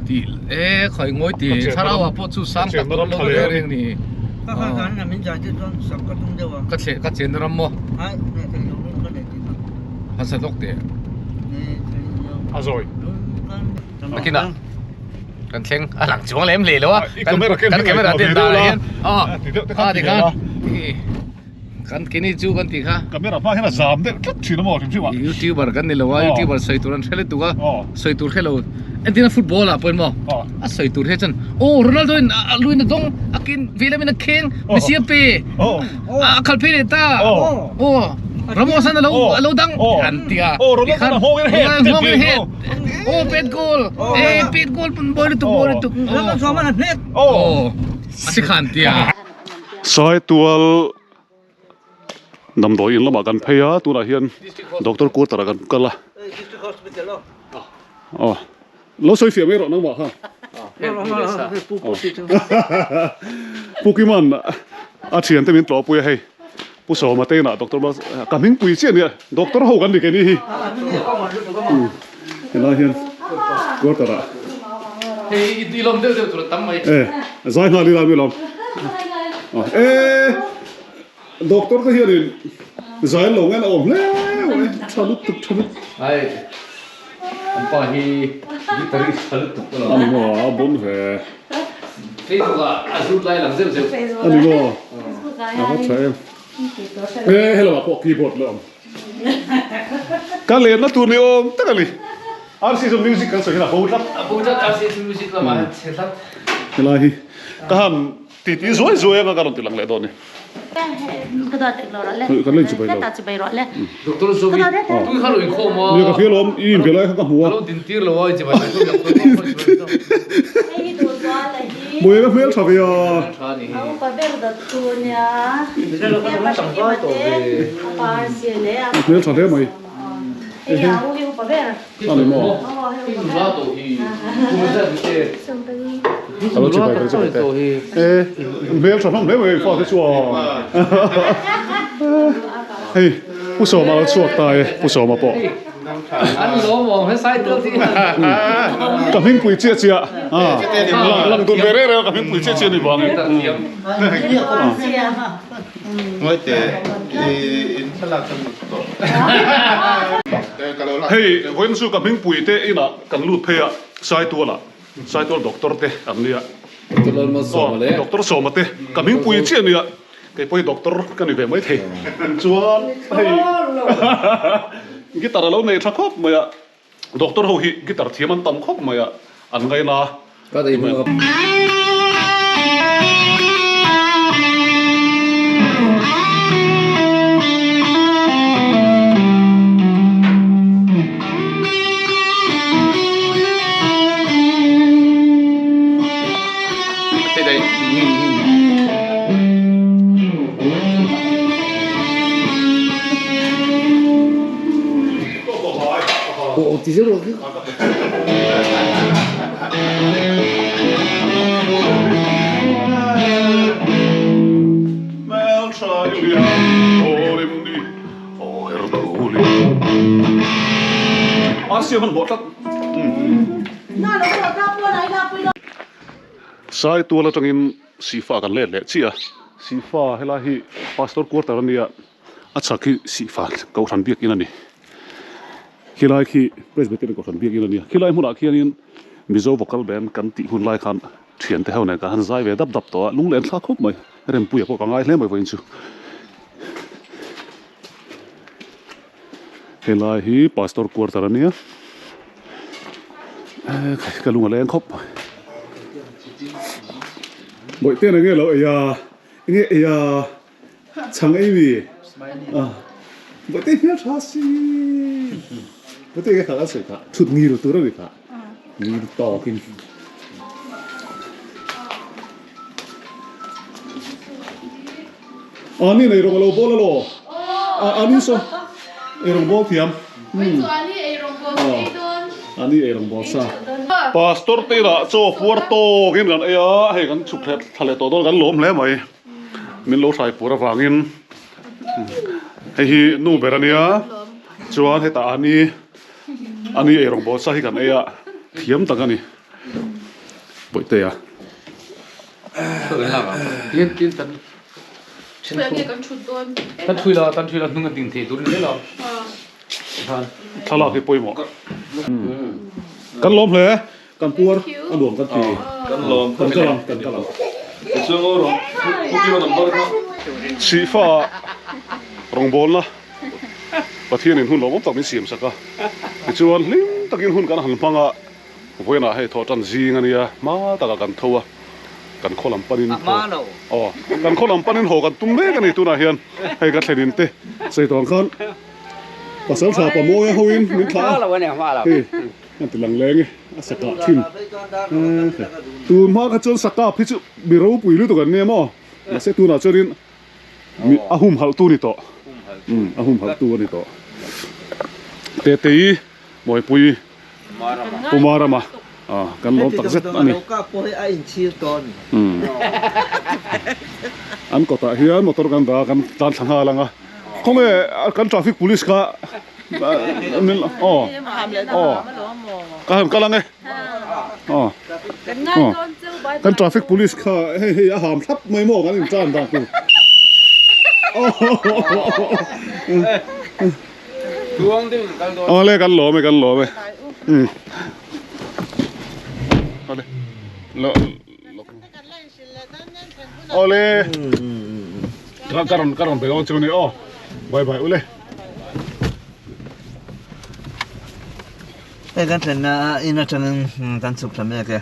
tih e khawi ngawi ti thlarau ah pawh chu sang tak lo reng reng ni ka kha kan na min zai te chuan sak ka tum deuh a ka thle ka chen ram maw ai neh thei lo nun ka nei tih kha hasa lawk teh a zawi Nakinah kan thleng a lang chuang lem hle lo a kan camera te dah hian a ti khan kan kini chu kan ti kha camera hma hian a zam deuh tlat thin a maw hrim hrim a youtuber kan ni lo a youtuber sawi tur an hre lutuk a sawi tur hre lo entirna football ah pawhin maw a sawi tur hi chuan aw Ronaldo in a luin a dawng a kin veilamin a kheng Messi a pe a khalh phei leh ta aw Ramos an alo alo dang an ti a Ronaldo a nghawng in a het. Oh pet goal eh pet goal pun bol tu bol tu oh sikhan tia Saitual damdawi in lamah kan phei a tunah hian doctor quarter ah kan kal a aw lo sawi fiah mai rawh nangmah kha Pu Kiman a thiante min tlawhpui a hei Pu Sawma te inah doctor ka hming pui chiah nia doctor ho kan ni keini hi helai hian quarter ah hei i lawm deuh deuh tur a tam mai e zai nghal ila mi lawm e doctor te hianin zai lo ngen a awm hle mai tha lutuk tha lutuk ai an pa hi guitarist tha lutuk ani maw a bon ve Facebook ah a zut lai lang zeuh zeuh. Ani maw? A va tha em. E hello ah pawh keyboard la awm. Ka lenna tur ni awm tak a ni. RC chu music kan sawi hian a bo tlat. A bo tlat RC chu music lamah hian chhe tlat. Helai hi ka han Ti ti zuai zuai anga ka rawn ti lang leh dawn ni. Kan la inchibai lo. Doctor Zovi, tui kha lo inkhawm a. Nia ka hria lawm, i inbe lai kha ka hmu a. Ka lo din tir lo a, inchibai mai chu Buai ka hmel tha ve a. Hmel tha hle mai. Ani maw? Alo chibai ber chibai te. E hmel tha hlawm hle mai fa te chuan. Hei Pu Sawma alo chhuak ta e Pu Sawma pawh. Ka hmingpui chiah chiah lang dun ve reng reng a ka hmingpui chiah chiah ni vangin. Hei vawiin chu ka hmingpui te inah kan lut phei a Saitualah Saitual doctor te an nia Doctor Sawma te ka hmingpui chiah ania kei pawh hi doctor ka ni ve mai thei chuan hei guitar a lo nei tha khawp mai a Doctor ho hi guitar thiam an tam khawp mai a, an ngaina. Saitual atangin Sifa kan let leh chiah a, Sifa helai hi Pastor quarter a nia. A chhak hi Sihfa Kohhran biakinn a ni. Khilai khi Presbyterian Kohhran biakinn a nia. Khilai hmunah khianin Mizo Vocal Band kan tih hun lai khan thiante ho nen kan han zai ve dap dap tawh a, lunglen thlak khawp mai. Rempuia pawh ka ngai hle mai vawiin chu. Helai hi Pastor quarter a nia. Ka lung a leng khawp mai. Bawihte eng nge lo ei a? Eng nge ei a? Chhang ei mi Bawihte hmel tha si Bawihte nge kha kan sawi kha thut ngil tur a ni kha ngil tawk in Ani nei rawng a lo bawl a law Ani saw ei rawng bawl thiam Ani ei rawng bawl sa Pastor te inah chaw puar tawk in kan ei a hei kan chhuk thla leh tawh dawn kan lawm hle mai. Min lo hrai pur avangin hei hi nu ber a nia chuan hetah ani ani eirawng bawl sa hi kan ei a thiam tak a ni Bawihtea. Thlalak hi pawimawh kan lawm hle. Kan puar a nuam kan ti. Kan lawm kan kal ang kan kal ang. Tichuan aw rawng Pukima number kha. Sihfa ah rawngbawlna Pathianin hun lawmawm tak min siam sak a. Tichuan hlim takin hun kan han hmang a, vawiinah hei thawh tan zing a nia, hma takah kan tho a, kan khaw lam panin haw aw kan khaw lam panin haw kan tum mek a ni tunah hian hei ka thlenin te sawi tawh ang khan pasal tha pamawia hoin min thlah a. Hei. Kan ti lang leng e a sa kah thin tun hma kha chuan sa kap hi chu mi ropui lutuk an nia maw mahse tunah chuanin mi a humhalh tu a ni tawh a humhalh tu a ni tawh Tetei Mawipui Pumarama kan lawm tak zet a ni an kawtah hian motor kan dah a kan tlan thla nghal ang a khawnge kan traffic police kha Ka han kal ang e. Kan traffic police kha hei hei a ham thlap mai maw kan intan dan tur. Awle kan lawm e kan lawm e. Awle. Lo Awle. Ka rawn ka rawn be dawn chu ni aw. Bye bye ule. Hei kan thlenna in atangin kan chhuk thla mek e.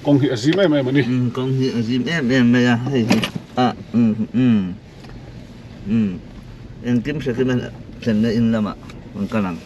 Kawng hi a zim em em a ni. Kawng hi a zim em em mai a hei hi a um um um engkim hre kim a thlenna in lamah kan kal ang.